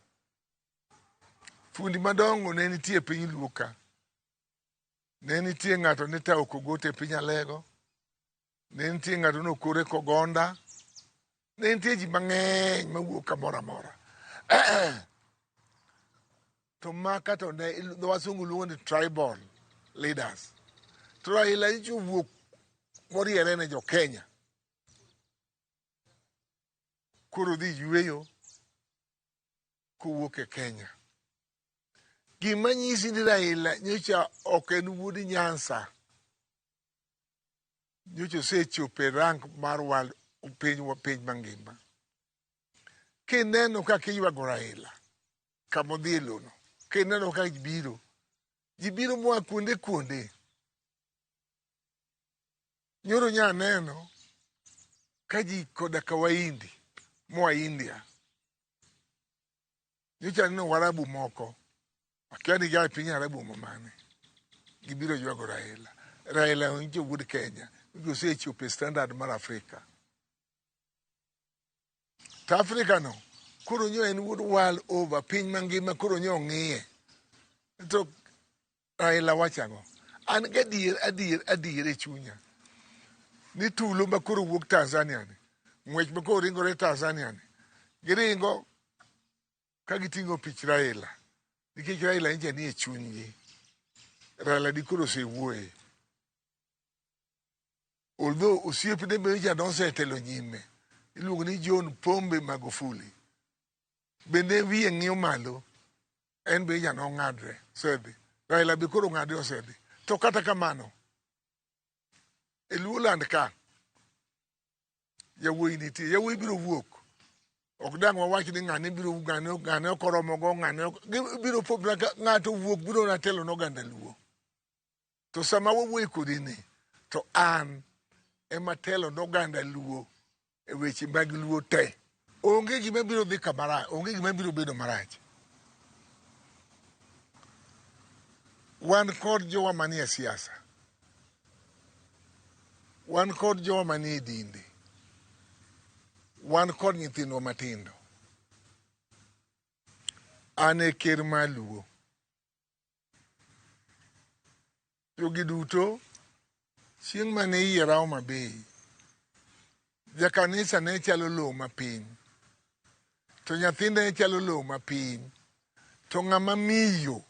Fundi madongo ne nitie e piny Luo ka. Ne nitie ng'ato ni Tao Kogote e piny Alego. Ne nitie ng'ato ni Okore Kogonda. Ne nitie ji mang'eny mawuok kamoro amora. To maka to ne dho wasungu luongo ni tribal leaders. To Raila nyicha owuok moriere ne jo Kenya. Koro dhi yweyo kowuok e Kenya. Gima nyisi ni Raila nyocha ok en wuod Nyanza. Nyocha osechopo e rank mar world piny, piny mangima. Kineno kaka iywago Raila kamodhi e lono, kineno kaka ji biro, ji biro moa kuonde kuonde. Nyoro nya neno ka ji koda ka Wahindi moa India. Nyocha aneno Warabu moko, akia ni gia e piny Arabu mane. Gibiro ywago Raila. Raila nyocha wuod Kenya, nyocha osechopo e standard mar Afrika. To Afrika no, koro nyo en wuod world over, piny mangima koro nyo ong'iye. To Raila wacho ang'o? An gadier, adier, adier e chunya. Ni tulo ma koro wuok Tanzania ni, ng'wech ma koro ringore Tanzania ni, giringo ka giting'o pich Raila. Nikech Raila nyicha nie chunygi. Raila di koro osewuoye. Although osiepne be nyocha nosetelo nyime. Iluongo ni John Pombe Magufuli. Bende wiye ng'iyo malo. En be nyocha nong'adre, osedhi. Raila be koro ong'adre osedhi. To kata kamano, e Luoland ka, yawuoyi nitie, yawuoyi biro wuok. Ok dang' wawach ni ng'ane biro ng'ane ng'ane ok oromo go ng'ane ok biro po mana ka ng'ato wuok biro na telo ne oganda Luo. To sama wawuoyo kodi ni, to an ema telo n'oganda Luo e weche mag Luo te. Onge gima biro dhi kamara, onge gima biro bedo marach. Wan kod jowa manie siasa. Wan kod jowa manie dinde. Wan kod nyithindwa matindo. An e ker mar Luo. Jogi duto chieng' mane iyiera Homa Bay, jakanisa ne chalo lowo mapiny, to nyathi ne chalo lowo mapiny, to ng'ama miyo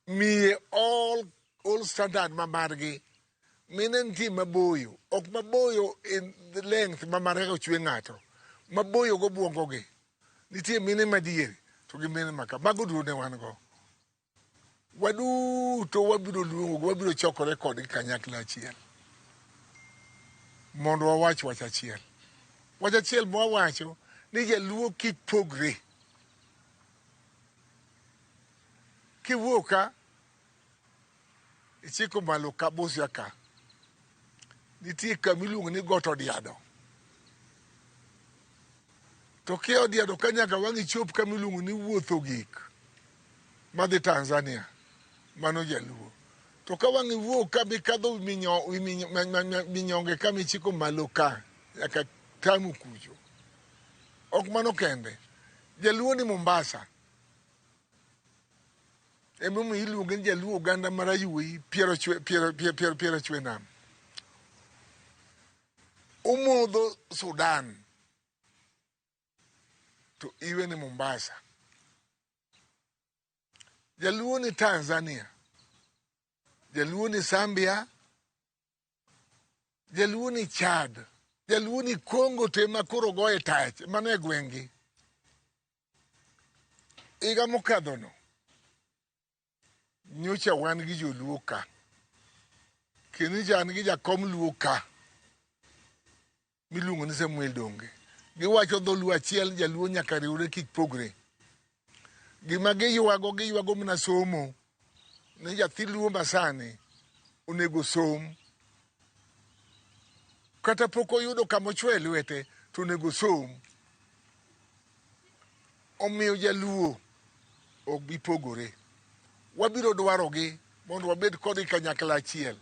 miye all standard ma margi mine nitie maboyo ok maboyo in the length ma mar kaka ochwe ng'ato maboyo gobuongo gi nitie mine madiere to gi mine maka mago duto ne wan go waduto wabiro luongo wabiro chokore kodgi kanyakla achiel mondo wawach wach achiel wach achiel mwawacho ni jaluo kik pogre kiwuok ka ichiko malo ka Busia ka nitie kama iluongo ni got Odiado to kia Odiado ka nyaka wang' ichop kama iluongo ni wuotho gik madhi Tanzania mano jaluo to ka wang' iwuok ka mikadho minyonge ka michiko malo ka nyaka Tamu kucho ok mano kende jaluo ni Mombasa emomiyo iluonge ni jaluo oganda marayuoyi piero chwe nam omodho Sudan to iwe ni Mombasa jaluo ni Tanzania jaluo ni Zambia jaluo ni Chad jaluo ni Congo to ema koro goye tach mano e gweng'gi higa mokadhono nyocha wan gi joluo ka kendo nyocha an gi jakom luo ka miluongo ni Samuel Donge giwacho dholuo achiel jaluo nyaka riwre kik pogre gima giywago giywago mana somo ni nyathi luo masani onego som kata pok oyudo kama ochwe lwete to onego som omiyo jaluo ok bi pogore wabiro dwarogi mondo wabed kodgi kanyakla achiel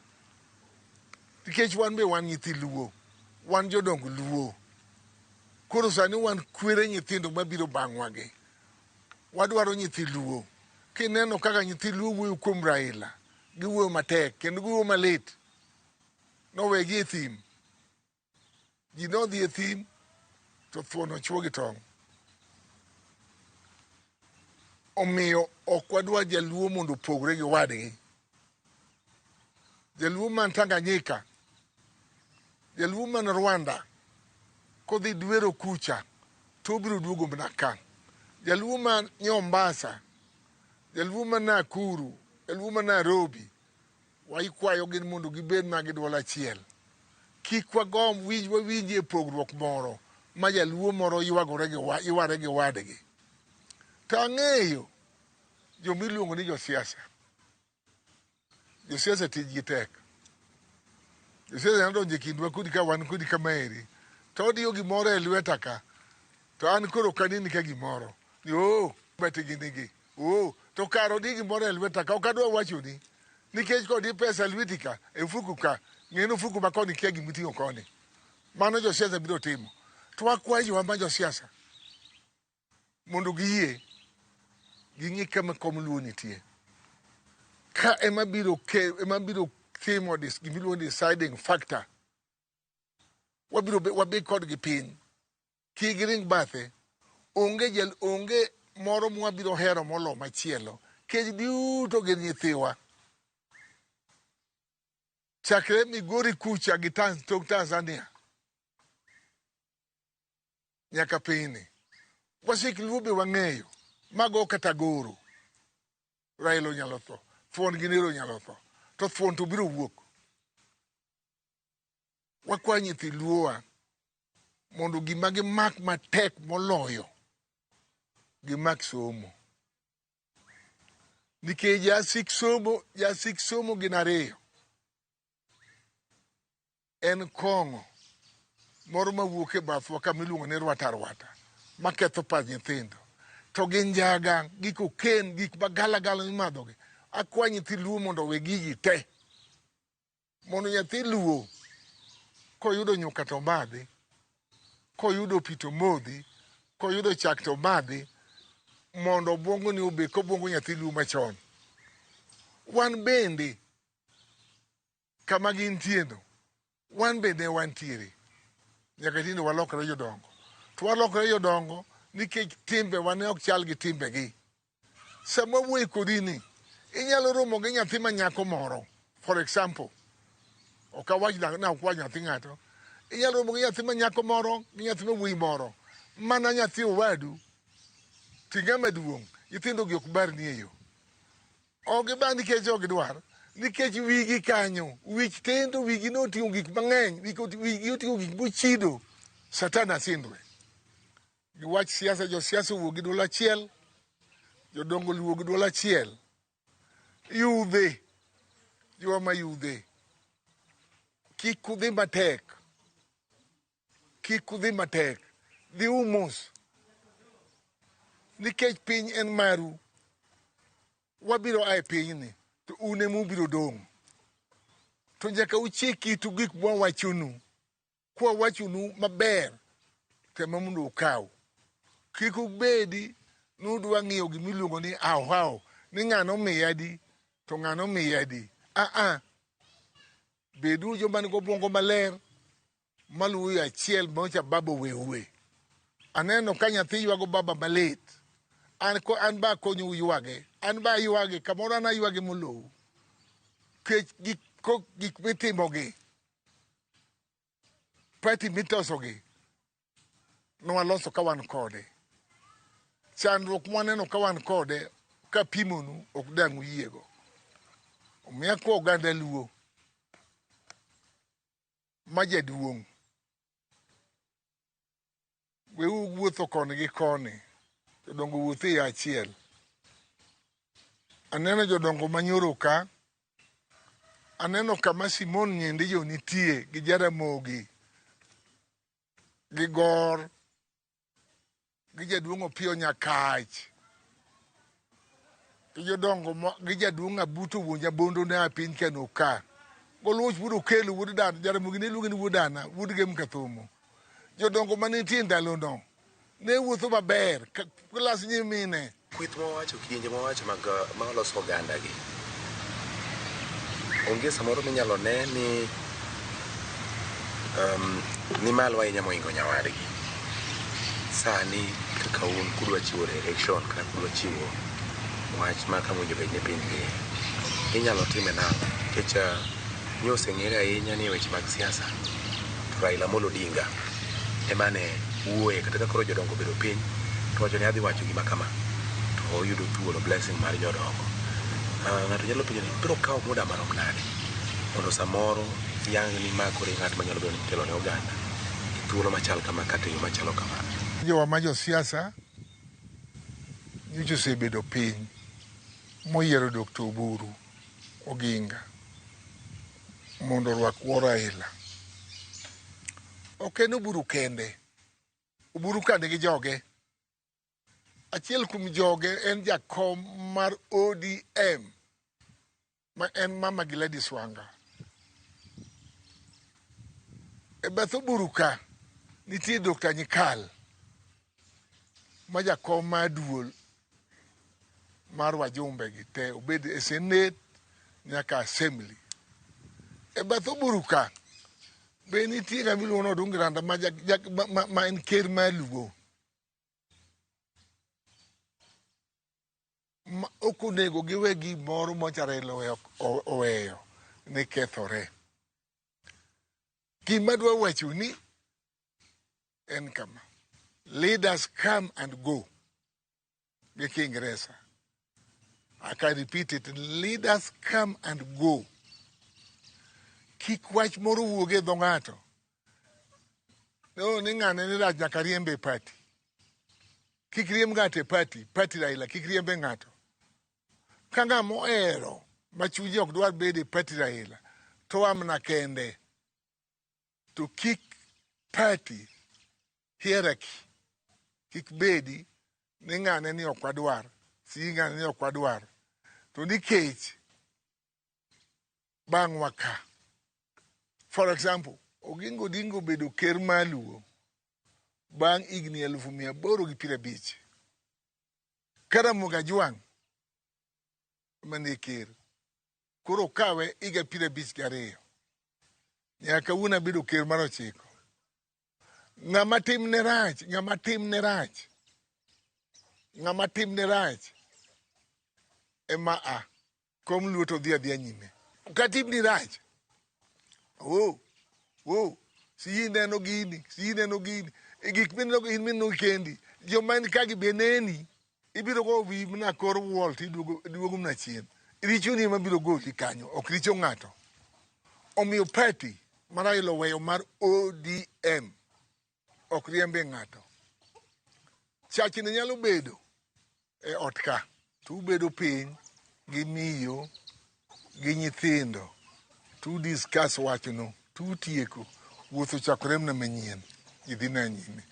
nikech wan be wan nyithi luo wan jodong luo koro sani wan kwere nyithindo mabiro bang'wa gi wadwaro nyithi luo kineno kaka nyithi luo wuoyo kuom Raila giwuoyo matek kendo giwuoyo malit nowegi e thim ji nodhi e thim to thuon ochwo gi tong' omiyo ok wadwar jaluo mondo opogre gi wadgi jaluo man Tanganyika jaluo man Rwanda kodhi dwero kucha to obiro duogo mana ka jaluo man Mombasa jaluo man Nakuru jaluo man Nairobi waikwayo gin mondo gibed ma gi duol achiel kik wagomb winj wawinjie pogruok moro ma jaluo moro ywagore gi yware gi wadgi to ang'eyo joma iluongo ni josiasa josiasa tijgi tek josiasa nyalo donjo e kindwa kodi ka wan kodi kamaeri to odiyo gimoro e lweta ka to an koro ok aneni ka gimoro ni oo bete gini gi oo to kar odi gimoro e lweta ka ok adwa wachoni nikech kodi pesa lweti ka e ofuku ka ng'e ni ofuku ma koni kia gimiting'o koni mano josiasa biro timo to wakwayo jowa ma josiasa mondo giyie ging'i kama kom luo nitie ka ema biro ke ema biro timo gimiluongo ni deciding factor wabiro wabed kodgi piny kik giring bathe onge jal onge moro mwabiro hero molo machielo kech duto gin nyithiwa chakre Migori kucha gi tong Tanzania nyaka pinyni wasik luo be wang'eyo mago kata goro Raila onyalo tho thuon gi nero onyalo tho to thuon to biro wuok wakwayo nyithi luowa mondo gima gimak matek moloyo gimak somo nikech jasik somo jasik somo gin ariyo En kong'o moro mawuok e bathwa kama iluongo ni rwata rwata maketho pach nyithindo. To gi njaga, gi koken, gik magalagala mimadhogi. Akwa nyithi Luo mondo owe gigi te. Mondo nyathi Luo koyudo nyuka to omadhi, koyudo pi to omodhi, koyudo chak to omadhi, mondo obwongo ni obed kobwongo nyathi Luo machon. Wan bende kama gintie no, wan bende wantiere. Nyaka tinde walokre jodongo. To walokre jodongo nikech timbewa ne ok chal gi timbegi. Sama wuoyo kodi ni, inyalo romo gi nyathi ma nyako moro, for example, ok awach na ok wach nyathi ng'ato, inyalo romo gi nyathi ma nyako moro gi nyathi ma wuoyi moro, mana nyathi owadu, to ing'ama duong', nyithindo gi ok barni e yo. Ok gibar nikech ok gidwar, nikech wigi kanyo, wich tindo, wigi noting'o gik mang'eny, wigi oting'o gik mochido, Satan asindwe. Gi wach siasa, josiasa owuok gi duol achiel, jodongo oluwo gi duol achiel. Yudhe, jowa ma yudhe, kik udhi matek, kik udhi matek, dhiuru mos, nikech piny en maru. Wabiro a e pinyni, to un ema ubiro dong'. To nyaka uchik itu gik mwawachonu. Kwawachonu maber, to ema mondo ukaw. Kik ubedi ni udwa ng'iyo gimiluongo ni hawo hawo, ni ng'ano omiya adi, to ng'ano omiya adi. Aa, beduru joma nigi obwongo maler, maluwo yo achiel maocha baba oweue. Aneno ka nyathi ywago baba malit. An, ko, an ba akonyou ywage. An ba aywage, kamoro an aywage molou. Kech gik, ko, gik mitimogi, party mitosogi, nwaloso ka wan kode. Chandruok mwaneno ka wan kode, kapimonu, ok dang' uyiego. Omiyo akwa oganda Luo ma jaduong', weuru wuotho koni gi koni, jodongo wuoth e yo achiel. Aneno jodongo manyoro ka, aneno kama Simon Nyendijo nitie gi Jaramogi, gi Gor, gi jaduong' Opiyo Nyakach, gi jodongo gi jaduong' Abuto wuon Nyabondo ne a piny Kano ka. Goluoch wuod Okelo wuod Dana, Jaramogi ne luonge ni wuod Dana, wuod Gem Kathomo. Jodongo manitie ndalono ne wuotho maber, klas nyimine. Kweth mawacho, kidienje mawacho mag ma oloso oganda gi. Onge samoro minyalo ne ni ni malo ahinya mohingo nyawadgi. Sani kaka un kudwa chiwo direction kata kudwa chiwo wach ma kama owinjo bed ni piny dhiye, inyalo time nang'o? Nikech nyo oseng'ere ahinya ni e weche mag siasa to Raila Amolo Odinga ema ne wuoye kata ka koro jodongo obedo piny to wacho ni adhi wacho gima kama to oyudo thuolo blessing mar jodongo. Ng'ato nyalo penjo ni biro kawo muda marom nade mondo samoro yang ni ma koro e ng'at manyalo bedo ni telo ne oganda e thuolo machal kama kata e yo machalo kama. Jowa ma josiasa nyocha osebedo piny moyiero Dr. Oburu Oginga mondo orwak wuo Raila. Ok en Oburu kende, Oburu ka nigi joge. Achiel kuom joge en jakom mar ODM ma en Mama Gladys Wanga. E bath Oburu ka nitie Dr. Nyikal ma jakom mar duol mar wajumbe gi te obed e Senate nyaka Assembly. E bath Oburu ka be nitie ng'ama iluongo ni Odungi Randa ma en ker mar Luo. Ma ok onego giwe gimoro mocha Raila oweyo ni kethore. Gima adwa wacho ni en kama. Leaders come and go. Gi Kiingereza. I can repeat it. Leaders come and go. Kik wach moro wuog e dho ng'ato. No, ni ng'ane ni rach nyaka riembe e party. Kik riemb ng'ato e party, party Raila, kik riembe ng'ato. Ka ng'ama ohero ma chunye ok dwar bedo e party Raila, to amna kende. To kik party hierarchy kik bedi ni ng'ane ni ok wadwar, si ng'ane ni ok wadwar. To nikech bang'wa ka. For example, Oginga Odinga obedo ker mar Luo bang' higni 850. Ka Ramogi Ajwang' ema ne ker. Koro okawe higa 52. Nyaka kawuono abedo ker mar 9. Ng'ama timne rach, ng'ama timne rach, ng'ama timne rach ema a kom Luo to dhi adhiya nyime. Ka timni rach, oh, oh, si ineno gini, si ineno gini, e gik mineno in mineno kendi, joma ni ka gi be neni, ibiro go wi mana kor wall to iduogo mana chien. Richoni ema biro goli kanyo, ok richo ng'ato. Omiyo party ma Raila oweyo mar ODM ok riembe ng'ato. Chachni nyalo bedo e ot ka, to ubedo piny gi miyo gi nyithindo to udiscuss wachno to utieko. Wuoth ochakore mana manyien, ji dhi na nyime.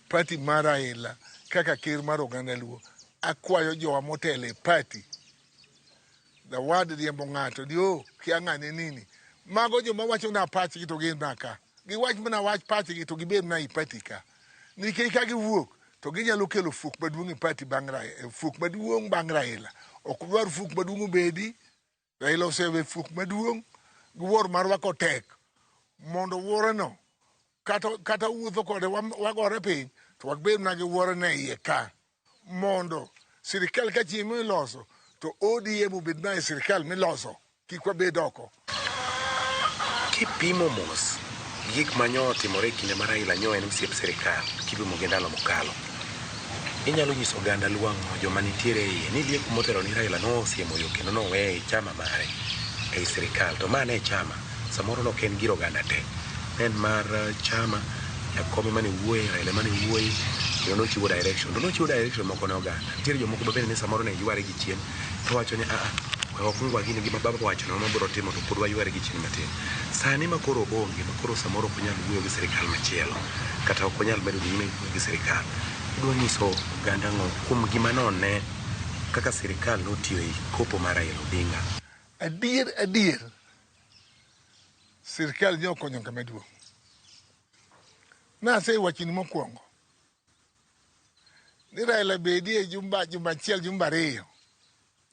Party mar Raila kaka ker mar oganda Luo, akwayo jowa motelo e party Dawad riembo ng'ato ni oh, kia ng'ane nini. Mago joma wacho na pachgi to gin na ka. Giwach mana wach pachgi to gibed na i party ka. Nikech ka giwuok to ginyalo kelo fuok maduong' e party bang' Raila, fuok maduong' bang' Raila. Ok dwar fuok maduong' obedi. Raila osewe fuok maduong' gi wuor marwa kotek mondo wuoreno kata wuotho kode wagore piny to wabed mana gi wuoreno e iye ka mondo sirikal ka chieng' miloso to ODM obed mana e sirikal miloso kik wabed oko. Kipimo mos gik manyo otimore e kinde ma Raila nyo en osiep sirikal kipimo gi ndalo mokalo, inyalo nyiso oganda Luo ang'o joma nitiere e iye ni lieko motelo ni Raila nosiemo yo kendo noweye e chama mare ei sirikal to ma ne chama samoro nok en gir oganda te ne en mar chama jakom ema ne wuoye Raila ema ne wuoye kendo nochiwo direction to nochiwo direction moko ne oganda nitiere jomoko ma bende ne samoro ne yware gi chien to wacho ni aa we wakwong wagine gima baba owacho no mabiro timo to pod wayware gi chien matin sani ma koro oonge ma koro samoro ok onyal wuoyo gi sirikal machielo kata ok onyal medo dhi nyime wuoyo gi sirikal idwa nyiso oganda ang'o kuom gima none kaka sirikal notiyo e kopo mar Raila Odinga. Adier adier sirikal nyo okonyo kama duong'. Nasewachoni mokwongo ni Raila bedie jumba juma achiel jumba ariyo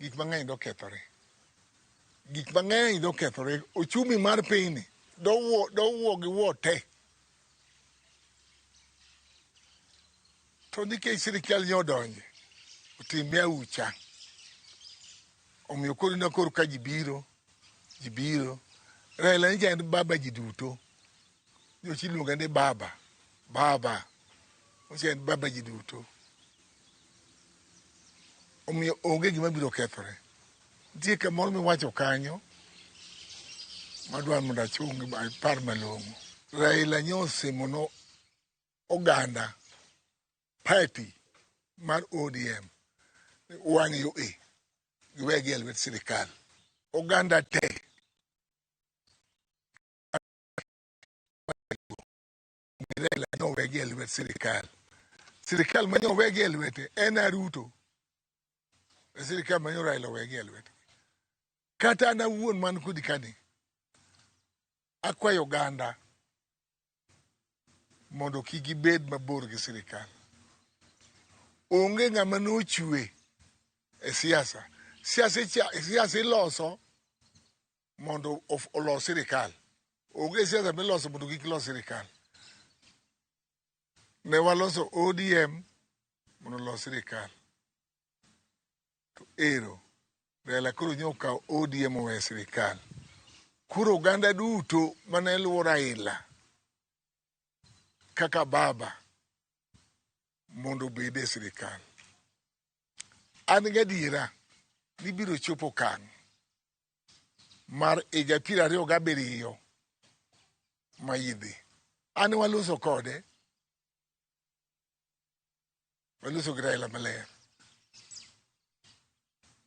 gik mang'eny dokethore. Gik mang'eny dokethore. Ochumi mar pinyni dowuo gi wuo te. To nikech sirikal nyo odonje otime aucha. Omiyo koro ineno koro ka ji biro, ji biro. Raila ni en baba ji duto. Nyocha iluonge ni baba, baba. Ocha en baba ji duto. Omiyo onge gima biro kethore. Nitie kamoro miwacho kanyo madwaro mondo achung apar malong'o. Raila nyo osimo oganda party mar ODM wang' yo e giwegi e lwet sirikal. Oganda te Raila nyo owegi e lwet sirikal. Sirikal ma nyo owegi e lwete en Ruto. E sirikal ma nyo Raila owegi e lwete. Kata an awuon man kodi kani, akwayo oganda mondo kik gibed mabor gi sirikal. Onge ng'ama nochwe e siasa. Siasa iloso mondo olos sirikal. Onge siasa miloso mondo kik los sirikal. Ne waloso ODM mondo olos sirikal. To ero, Raila koro nyo okawo ODM oweyo sirikal. Koro oganda duto mane luwo Raila kaka baba mondo obed e sirikal. An gadiera ni biro chopo okang' mar higa 27 ma idhi. An waloso kode, waloso gi Raila maler.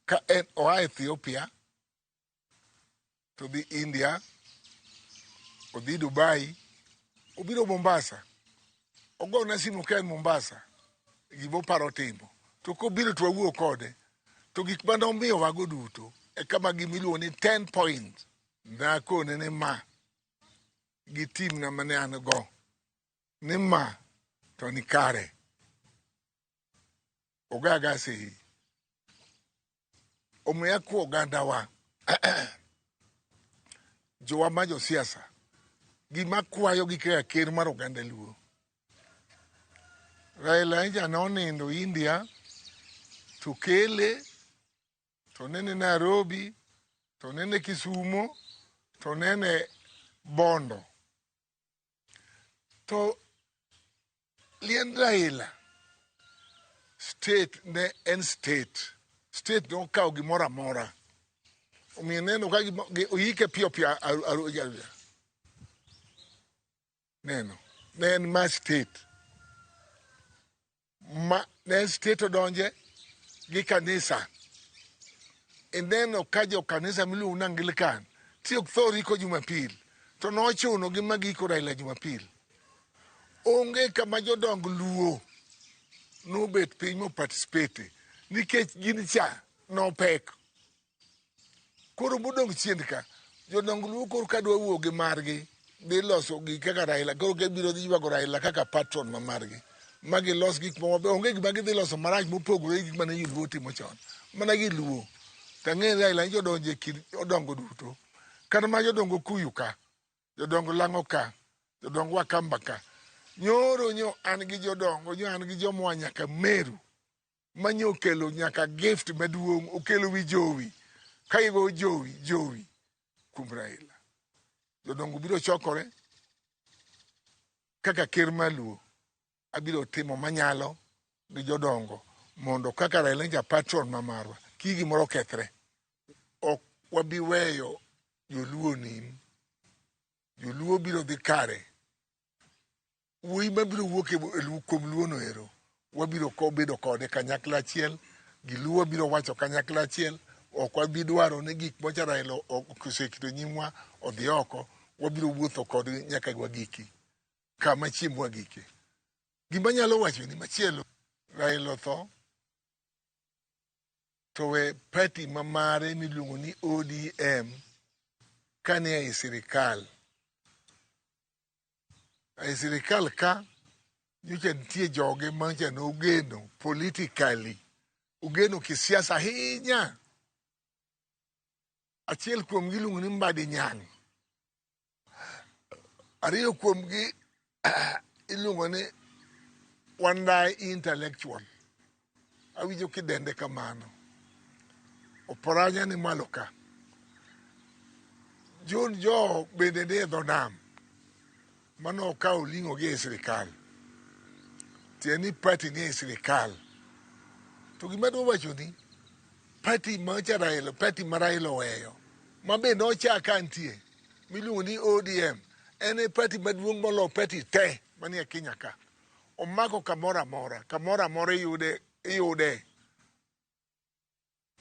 Ka en oa Ethiopia to dhi India, odhi Dubai, Obiro Mombasa, ogona simu ka en Mombasa, gimoparo timo. To kobiro to wawuo kode. To gik mane omiyowago duto, e kama gimiluongo ni 10 points. Nakone ni ma, gi team na mane an go, ni ma to ni kare. Ogaga sei. Omiyo akwa ogandawa, jowa ma josiasa, gima kwayo gi kaka ker mar oganda Luo. Raila nja nonindo India, to kele, to nene Nairobi, to nene Kisumo, to nene Bondo. To liend Raila, state ne en state. State nokawo gimoro amora. Omiyo neno ka oyike piyo piyo aruja. Neno. Ne en ma state. Ma ne en state odonje gi kanisa. Ineno ka jo kanisa miluongo ni Anglican ti ok thor iko Jumapil. To nochuno gi ma giiko Raila Jumapil. Onge kama jodong Luo nobet piny mo participate nikech gin cha nopek. Koro modong' chien ka, jodong Luo koro ka dwa wuok gi margi, dhi loso gi kaka Raila, koro gibiro dhi ywago Raila kaka patron ma margi. Ma gilos gik moko maber, onge gima gidhi loso marach mopogore gi gik mane joluo timo chon. Mana gi Luo. To ang'e ni Raila nyocha odonjo e kind jodongo duto. Kata mana jodongo Okuyu ka, jodongo Lang'o ka, jodongo Wakamba ka. Nyoro nyo an gi jodongo, nyo an gi jomoa nyaka Meru. Ma nyo okelo nyaka gift maduong', okelo wi jowi. Ka gigo jowi, jowi kuom Raila. Jodongo biro chokore kaka ker mar Luo. Abiro timo manyalo gi jodongo mondo kaka Raila en ja patron ma marwa, kik gimoro kethre. Ok wabi weyo joluo nim. Joluo biro dhi kare. Wuoyi mabiro wuok e kuom Luo no ero, wabiro bedo kode kanyakla achiel, gi Luo biro wacho kanyakla achiel, ok wabi dwaro ni gik mocha Raila oseketo nyimwa odhi oko, wabiro wuotho kodgi nyaka wagiki. Kama chiembwa wagike. Gima anyalo wacho ni machielo, Raila otho, to we party ma mare miluongo ni ODM kane ei sirikal. Ei sirikal ka, nyocha nitie joge manyocha nogeno politically, ogeno kisiasa ahinya. Achiel kuomgi iluongo ni Mbadi Nyang'. Ariyo kuomgi iluongo ni Wandai Intellectual. Awinjo kidende kamano. Oparanya ni malo ka. John Joho bende nie dho nam. Mano okawo ling'o gi e sirikal. Tiende ni party nie sirikal. To gima adwa wacho ni, party macha Raila, party ma Raila oweyo, ma be nochak ka nitie, miluongo ni ODM, en e party maduong' moloyo party te manie Kenya ka. Omako kamoro amora, kamoro amora iyude, iyude.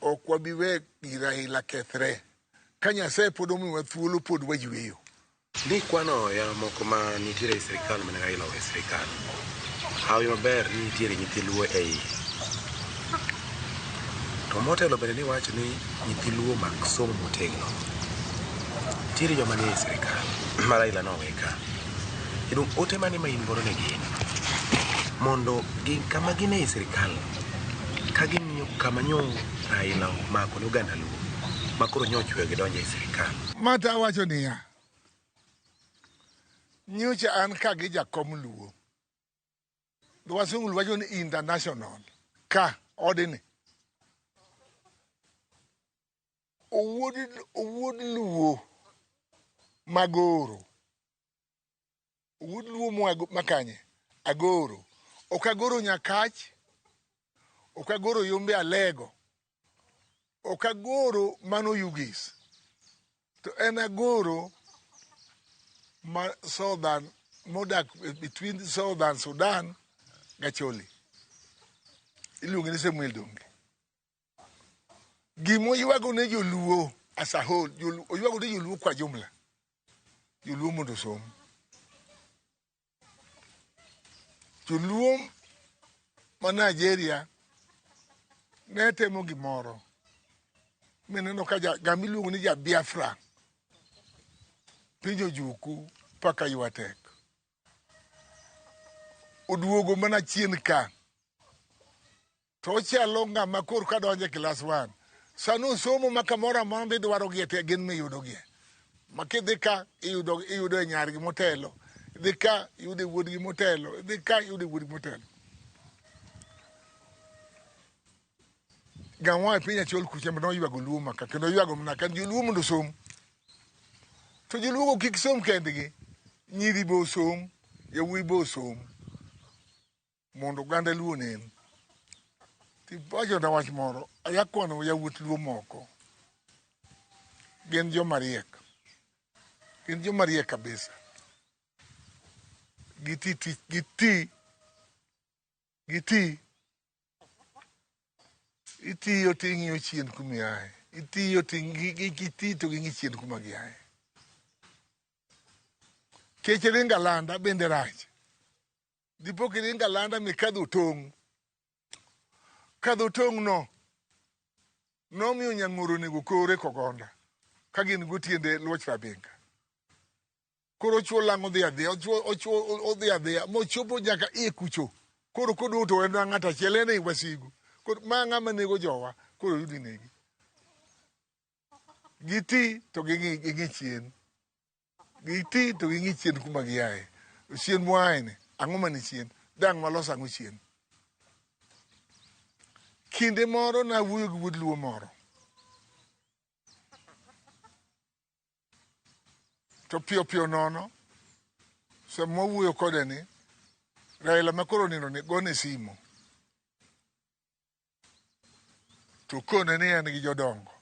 Ok wabi we gi Raila kethre. Ka Nyasaye pod omiyowa thuolo pod wayweyo. Ni kwano ya moko ma nitiere e sirikal mane Raila owe sirikal. Hawi maber ni nitiere nyithi Luo e iye. To motelo bende ni wacho ni nyithi Luo mak somo motegno. Nitiere joma nie sirikal ma Raila nowe ka. Jaduong' ote mane ma in godo ne gin? Mondo gin kama gin ei sirikal ka ging'iyo kama nyo Raila omako ne oganda Luo ma koro nyo ochweyo gidonjo ei sirikal. Mata awacho niya, nyocha an ka gi jakom Luo. Wasungu wacho ni international. Ka odni. Owuod Luo magoro. Owuod Luo moa makanye? Agoro. Ok agoro Nyakach. Ok agoro Yombe Alego. Ok agoro mano Yugis. To en agoro ma Southern modak between Southern Sudan Gacholi. Iluonge ni Samuel Donge. Gima oywago ne joluo as a whole, oywago ne joluo kwa jumla. Joluo mondo osom. Joluo ma Nigeria ne temo gimoro mineno ka ng'ama iluongo ni ja Biafra piny ojuku paka ywa tek. Oduogo mana chien ka to ochalo ng'ama koro ka donjo e class 1 sani osomo ma kamoro amora midwarogie te gin miyudogie ma kidhi ka iyudo iyudo e nyargi motelo idhi ka iyudo e wuodgi motelo idhi ka iyudo e wuodgi motelo ng'ama e piny achiel kucha ma noywago luo maka kendo oywago mana ka joluo mondo osom to joluo go kik som kendgi nyiri be osom yawuoyi be osom mondo oganda luo onen tiwachona wach moro aya kwano yawuot luo moko gin joma riek gin joma riek kabisa giti tich giti giti itiyo ting'iyo chien kumiaye itiyo giti to ging'i chien kuma giaye kech ringo alanda bende rach dipo kiringo alanda mikadho tong' kadho tong' no nomiyo nyang'oro onego kore kogonda ka gin go tiende luoch rabinga koro ochuo lang' odhi adhiya ochuo odhi adhiya mochopo nyaka iye kucho koro koduogo to en ng'ato achiel en ei wasigu koro ma ng'ama nego jowa koro yudi negi giti to ging'i ging'i chien giti to ging'i chien kuma giaye chien mwaye ni ang'o mani chien dang' walos ang'o chien kinde moro nawuoyo gi wuod luo moro to piyo piyo nono sama wawuoyo kode ni Raila ma koro nindo ni gone simu to kone ni en gi jodongo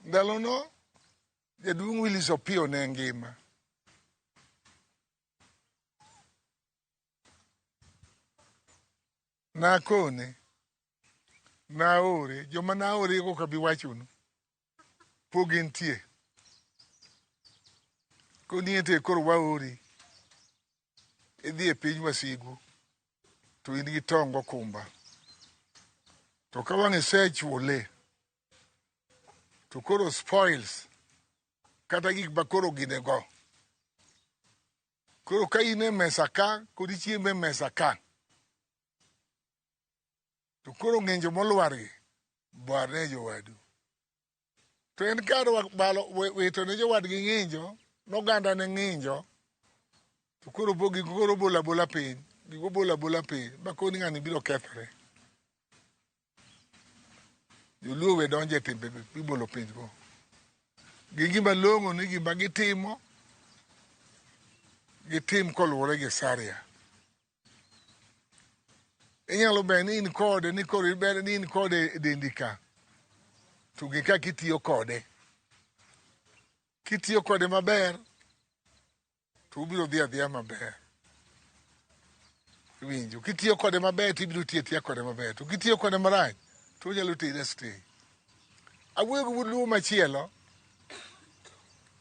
ndalono jaduong' Willis Opiyo ne ngima nakone naore joma naore go ok abi wachonu pok gintie koni ente koro waori idhi e piny wasigu to in gi tong gokumba to ka wang' isechule to koro spoils kata gik ma koro gine go koro ka in e mesa ka kod ichiemo e mesa ka to koro ng'injo molwargi barne jowadu to en kar balo wito ne jowadgi ng'injo noganda ne ng'injo to koro gigo koro bola bola piny gigo bola bola piny ma koni ng'ani biro kethore joluo we donjo e timbe mibolo piny go gi gima long'o ni gima gitimo gitim koluwore gi saria inyalo ber ni in kode ni koro ber ni in kode e dendi ka to gi kaka itiyo kode kitiyo kode maber to ubiro dhi adhiya maber iwinjo kitiyo kode maber to ibiro tiyo atiya kode maber to kitiyo kode marach to onyalo teri astay awuoyo gi wuod luo machielo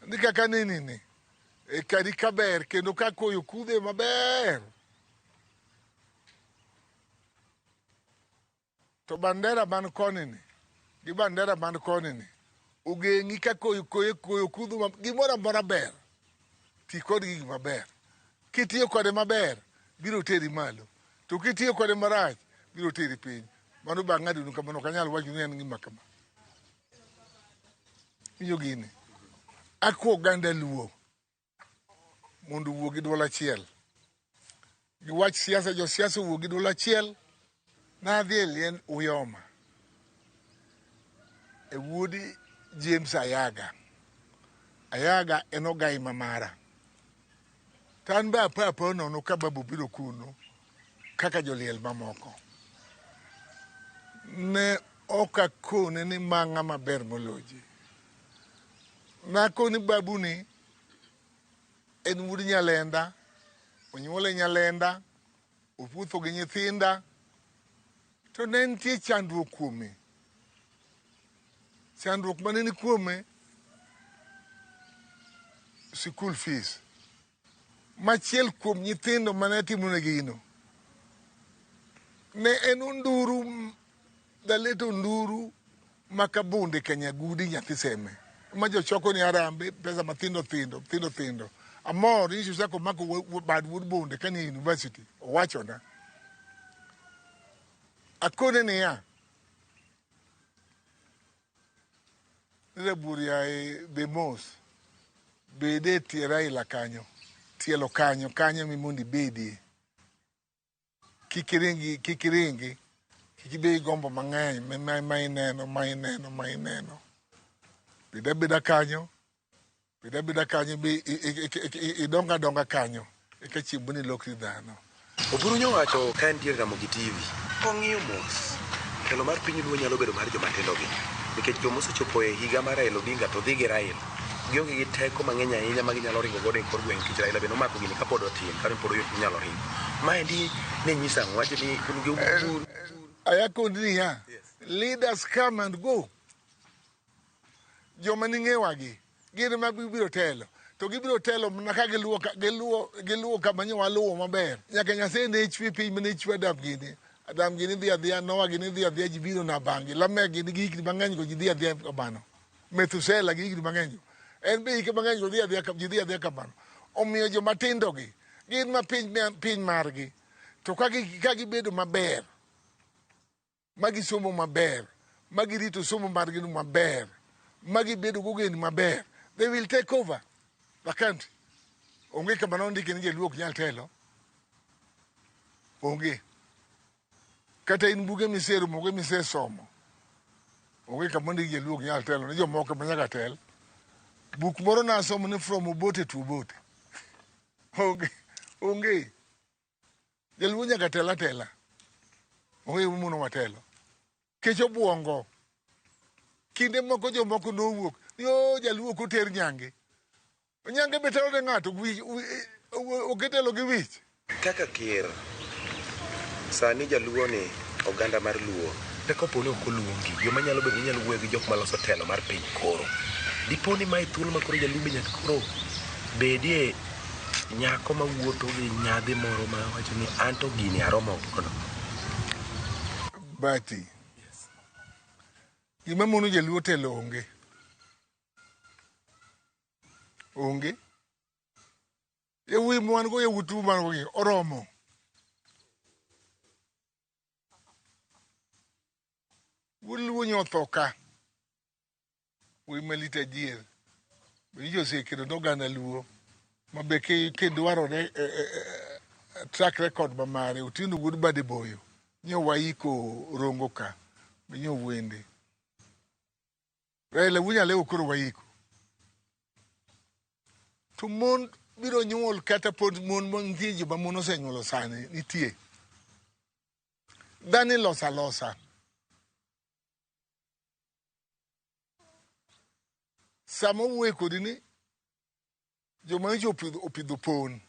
ni kaka nini ni e kari kaber kendo ka koyo kudhe maber to bandera man koni ni gi bandera man koni ni ogeng'i ka koyo koyo koyo kudho gimoro amora ber ti kod gigi maber kitiyo kode maber biro teri malo to kitiyo kode marach biro teri piny mano bang' ng'adonu kamano ok anyal wacho ni en gima kama winjo gini akwa oganda luo mondo owuo gi duol achiel giwach siasa josiasa owuo gi duol achiel nadhi e liend Uyoma e wuod James Ayaga Ayaga en ogai ma mara to an be apo apoya nono ka babu biro kuno kaka joliel mamoko ne ok akone ni ma ng'ama ber moloyo ji nakoni babu ni en wuod Nyalenda onyuole Nyalenda owuotho gi nyithinda to ne nitie chandruok kuome chandruok mane ni kuome sikul fees Machiel kuom nyithindo mane timone gino ne en Onduru, the late Onduru Makabunde Kanyagudi nyathi Seme ma jochoko ni Harambee pesa mathindo thindo thindo thindo. Amor ni chako mako bad wuod Bunde kanie university owachona. Akone niya, Rabuor yaye be mos, bede e tie Raila kanyo, tielo kanyo, kanyo mi mondo ibedie. Kik iringi, kik iringi, kik ibed gi gombo mang'eny ma ineno, ma ineno, ma ineno. Bed abeda kanyo, bed abeda kanyo, be idong adonga kanyo, eka chieng' moro ilokri dhano. Oburu nyowacho ka entie Ramogi TV, kong'iyo mos, telo mar piny Luo nyalo bedo mar joma tindo gi. Nikech joma osechopo e higa mar Raila Odinga to dhi gi Raila. Gionge gi teko mang'eny ahinya ma ginyalo ringo godo e kor gweng' nikech Raila be nomako gini kapod otin, kane pod onyalo ringo. Maendi ne nyiso ang'o? Wacho ni un gi Oburu. Ayakoni niya, leaders come and go. Joma ning'ewagi, gin ema gibiro telo. To gibiro telo mana ka giluwo giluwo giluwo kama nyo waluwo maber. Nyaka Nyasaye ne chwe piny mane chwe Adam gini. Adam gini dhi adhiya, Noah gini dhi adhiya, ji biro na bang'gi. Lamek gini gi higni mang'eny go ji dhi adhiya kamano. Methusela gi higni mang'eny go. En be hike mang'eny go dhi adhiya ji dhi adhiya kamano. Omiyo joma tindo gi, gin ma piny piny margi. To ka gibedo maber, ma gisomo maber, ma girito somo margi no maber, ma gibedo gogeni maber, they will take over the country. Onge kama nondike ni jaluo ok nyal telo. Onge. Kata in buge miserumo, buge misesomo, onge kama ondiki jaluo ok nyal telo, ni jomoko ema nyaka tel. Buk moro nasomo ni from Obote to Obote. Onge. Onge. Jaluo nyaka tel atela. Onge gima watelo. Kech obuongo. Kinde moko jomoko nowuok ni o jaluo ok oter nyange. Nyange be telo ne ng'ato ok itelo gi wich. Kaka ker, sani jaluo ni oganda mar Luo, to kapo ni ok oluongi, joma nyalo bedo ni inyalo wuoyo gi jok maloso telo mar piny koro. Dipo ni mae thuolo ma koro jaluo be nyaka koro bedie nyako mawuotho gi nyadhi moro ma wacho ni anto gini aromo godo. Bati. Gima mono jaluo telo onge. Onge. Yawuoyi ma wan go yawuot ma wan go gi oromo. Wuod Luo nyotho ka. Wuoyi malit adier. Be osekedo ne oganda Luo. Ma be kidwarore track record ma mare Otieno wuod Bade Boyo nyo waiko Rongo ka be nyo wende. Raila wuod Nyalego koro waiko. To mon biro nyuol kata pod mon mantie joma mon osenyuolo sani nitie. Dhano iloso alosa. Sama owuoye kodi ni joma nyocha opidho pon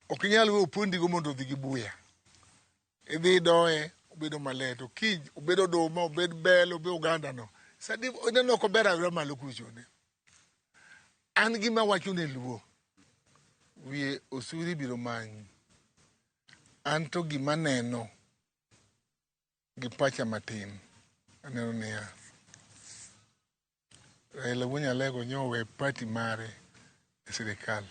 ok inyal weyo pondigo mondo odhi gi buya. Idhi idoye obedo maler to kiny obed oduma, obed bel, obed oganda no. Sadi ineno kober ayuda malo kuchone. An gima wacho ne Luo, wiye osuri biro manyi. An to gima neno gi pacha matin, aneno niya, Raila Wuod Nyalego nyo owe party mare e sirikal.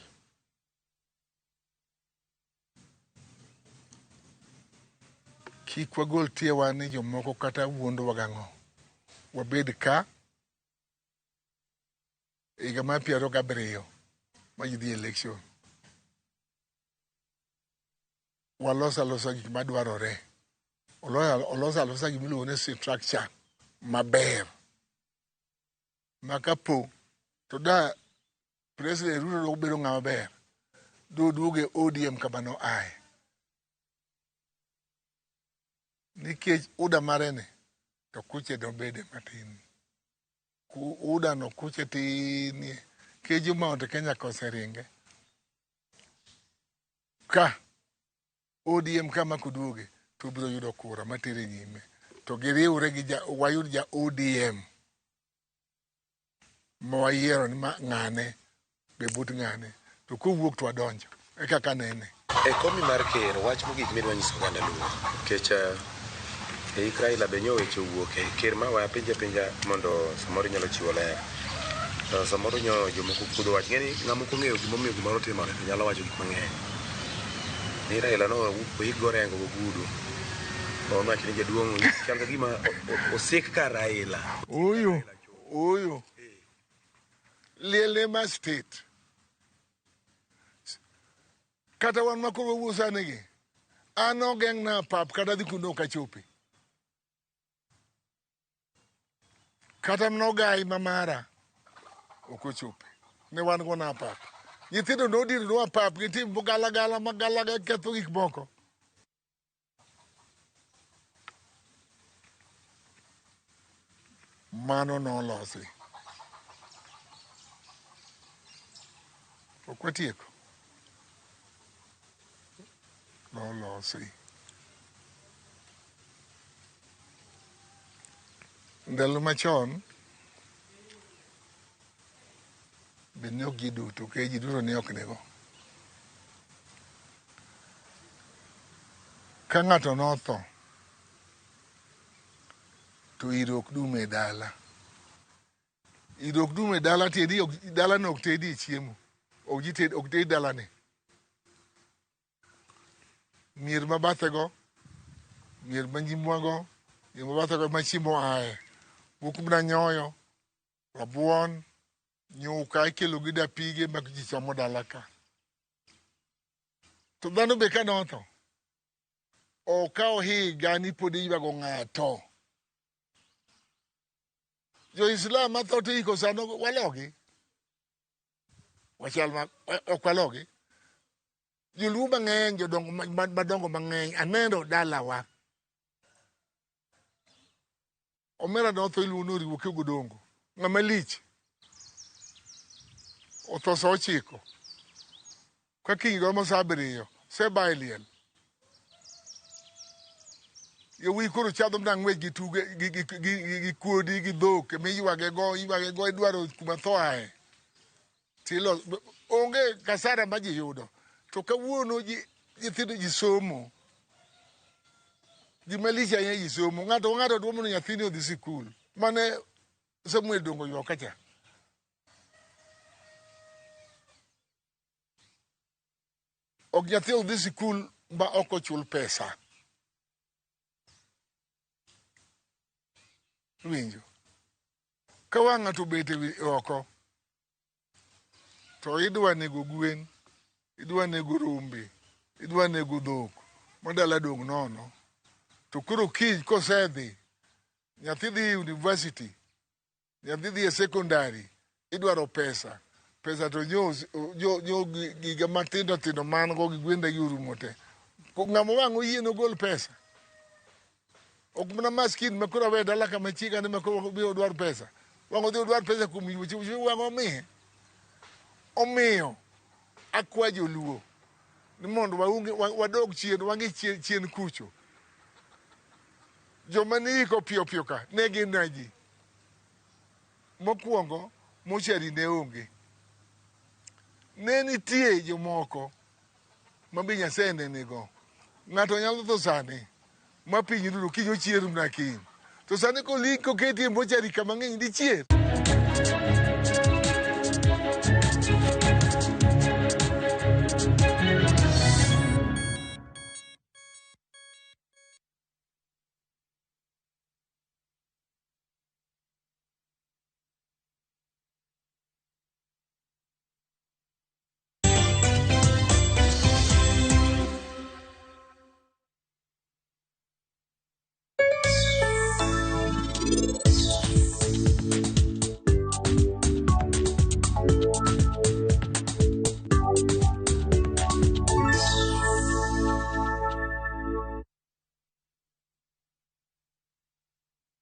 Kik wagol tiewa ni jomoko kata wuondowa gang'o. Wabed ka higa mar 27 ma ji dhi election. Walos alosa gik madwarore. Olos alosa gima iluongo ni structure maber. Ma kapo to da President Ruto bedo ng'ama ber, doduogo e ODM kama noaye. Nikech UDA mare ni to kuche nobede matin. UDA no kuche tinie. Kejo Mount Kenya koseringe. Ka ODM kama koduoge to biro yudo kura matere nyime. To giriwre gi wayud ja ODM ma wayiero ni ma ng'ane be but ng'ane. To kowuok to wadonjo. E kaka nene. E komi mar ker, wach mogik midwa nyiso oganda Luo nikech e ik Raila be nyo weche owuok e ker ma waya penja penja mondo samoro inyalo chiwo ler. To samoro nyo jomoko kudho wach ng'eni ng'ama ok ong'eyo gimomiyo gimoro timore to nyalo wacho gik mang'eny. Ni Raila no oik go Orengo gogudu. To owacho ni jaduong' chal ka gima osik ka Raila. Ooyo, ooyo. Liel ema state. Kata wan ma koro wawuo sani gi, an ogeng'na pap kata dhi kuno ok achope. Kata mana ogai ma mara ok ochope. Ne wan go na pap. Nyithindo nodinonwa pap gitim galagala magalaga ketho gik moko. Mano nolosi. Ok watieko. Nolosi. Ndalo machon, be ne ok ji duto, ke ji duto ne ok nigo. Ka ng'ato notho, to iro ok dum e dala. Iro ok dum e dala tiende dalano ok tedie chiemo. Ok ji ted, ok ted dalani. Mier mabathego, mier manyimwago, mier mabathego ma chiemo aye. Wuok mana nyoyo, rabuon, nyuka ikelo gi dapige ma ji chamo dala ka. To dhano be ka notho, okawo higa ni pod iywago ng'ato. Jo-Islam matho to iko sano walogi. Wachal ma ok walogi. Joluo mang'eny, jodongo madongo mang'eny, aneno dalawa. Omera notho iluongo ni Oriwo Kigodongo. Ng'ama lich. Otho sa 9. Ka kiny romo sa 7, osebaye liel. Yawuoyi koro chadho mana ng'wech gi tuge gi kuodi gi dhok miywage go iywage go idwaro kuma tho aye. Tilo onge kasara ma ji yudo. To kawuono ji nyithindo ji somo. Ji malich ahinya ji somo. Ng'ato ka ng'ato dwa mondo nyathine odhi sikul. Mane Samuel Dongo ywak kacha. Ok nyathi ok dhi sikul ma ok ochul pesa. Winjo. Ka wang' ng'ato obet e oko, to idwa nego gwen, idwa nego rombe, idwa nego dhok, ma dala dong' nono. To koro kiny kosedhi, nyathi dhi university, nyathi dhi e secondary, idwaro pesa. Pesa to nyo giga matindo tindo man go gi gwenda gi orumo te. Ng'ama wang' oyie nogol pesa. Ok mana maskin ma koro awe dala kama chiega ni ma koro biro dwar pesa. Wang' odhi odwar pesa kuom yuoche, wang' omiye. Omiyo akwa joluo ni mondo wadog chien, wang'i chien kucho. Joma ni iko piyo piyo ka ne gin na ji. Mokwongo mochari ne onge. Ne nitie jomoko ma be Nyasaye ne nigo. Ng'ato nyalo tho sani ma piny rudo kiny ochier mana kiny. To sani koketi e mochari kama ng'eny dichier.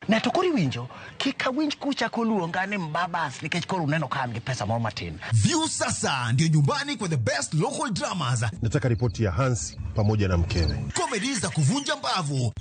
Ne to koro iwinjo, kik awinj kuchako luonga ni mbabas nikech koro uneno ka an gi pesa moro matin. Viusasa ndio nyumbani kwa the best local dramas. Nataka ripoti ya Hans pamoja na mkewe. Comedy za kuvunja mbavu.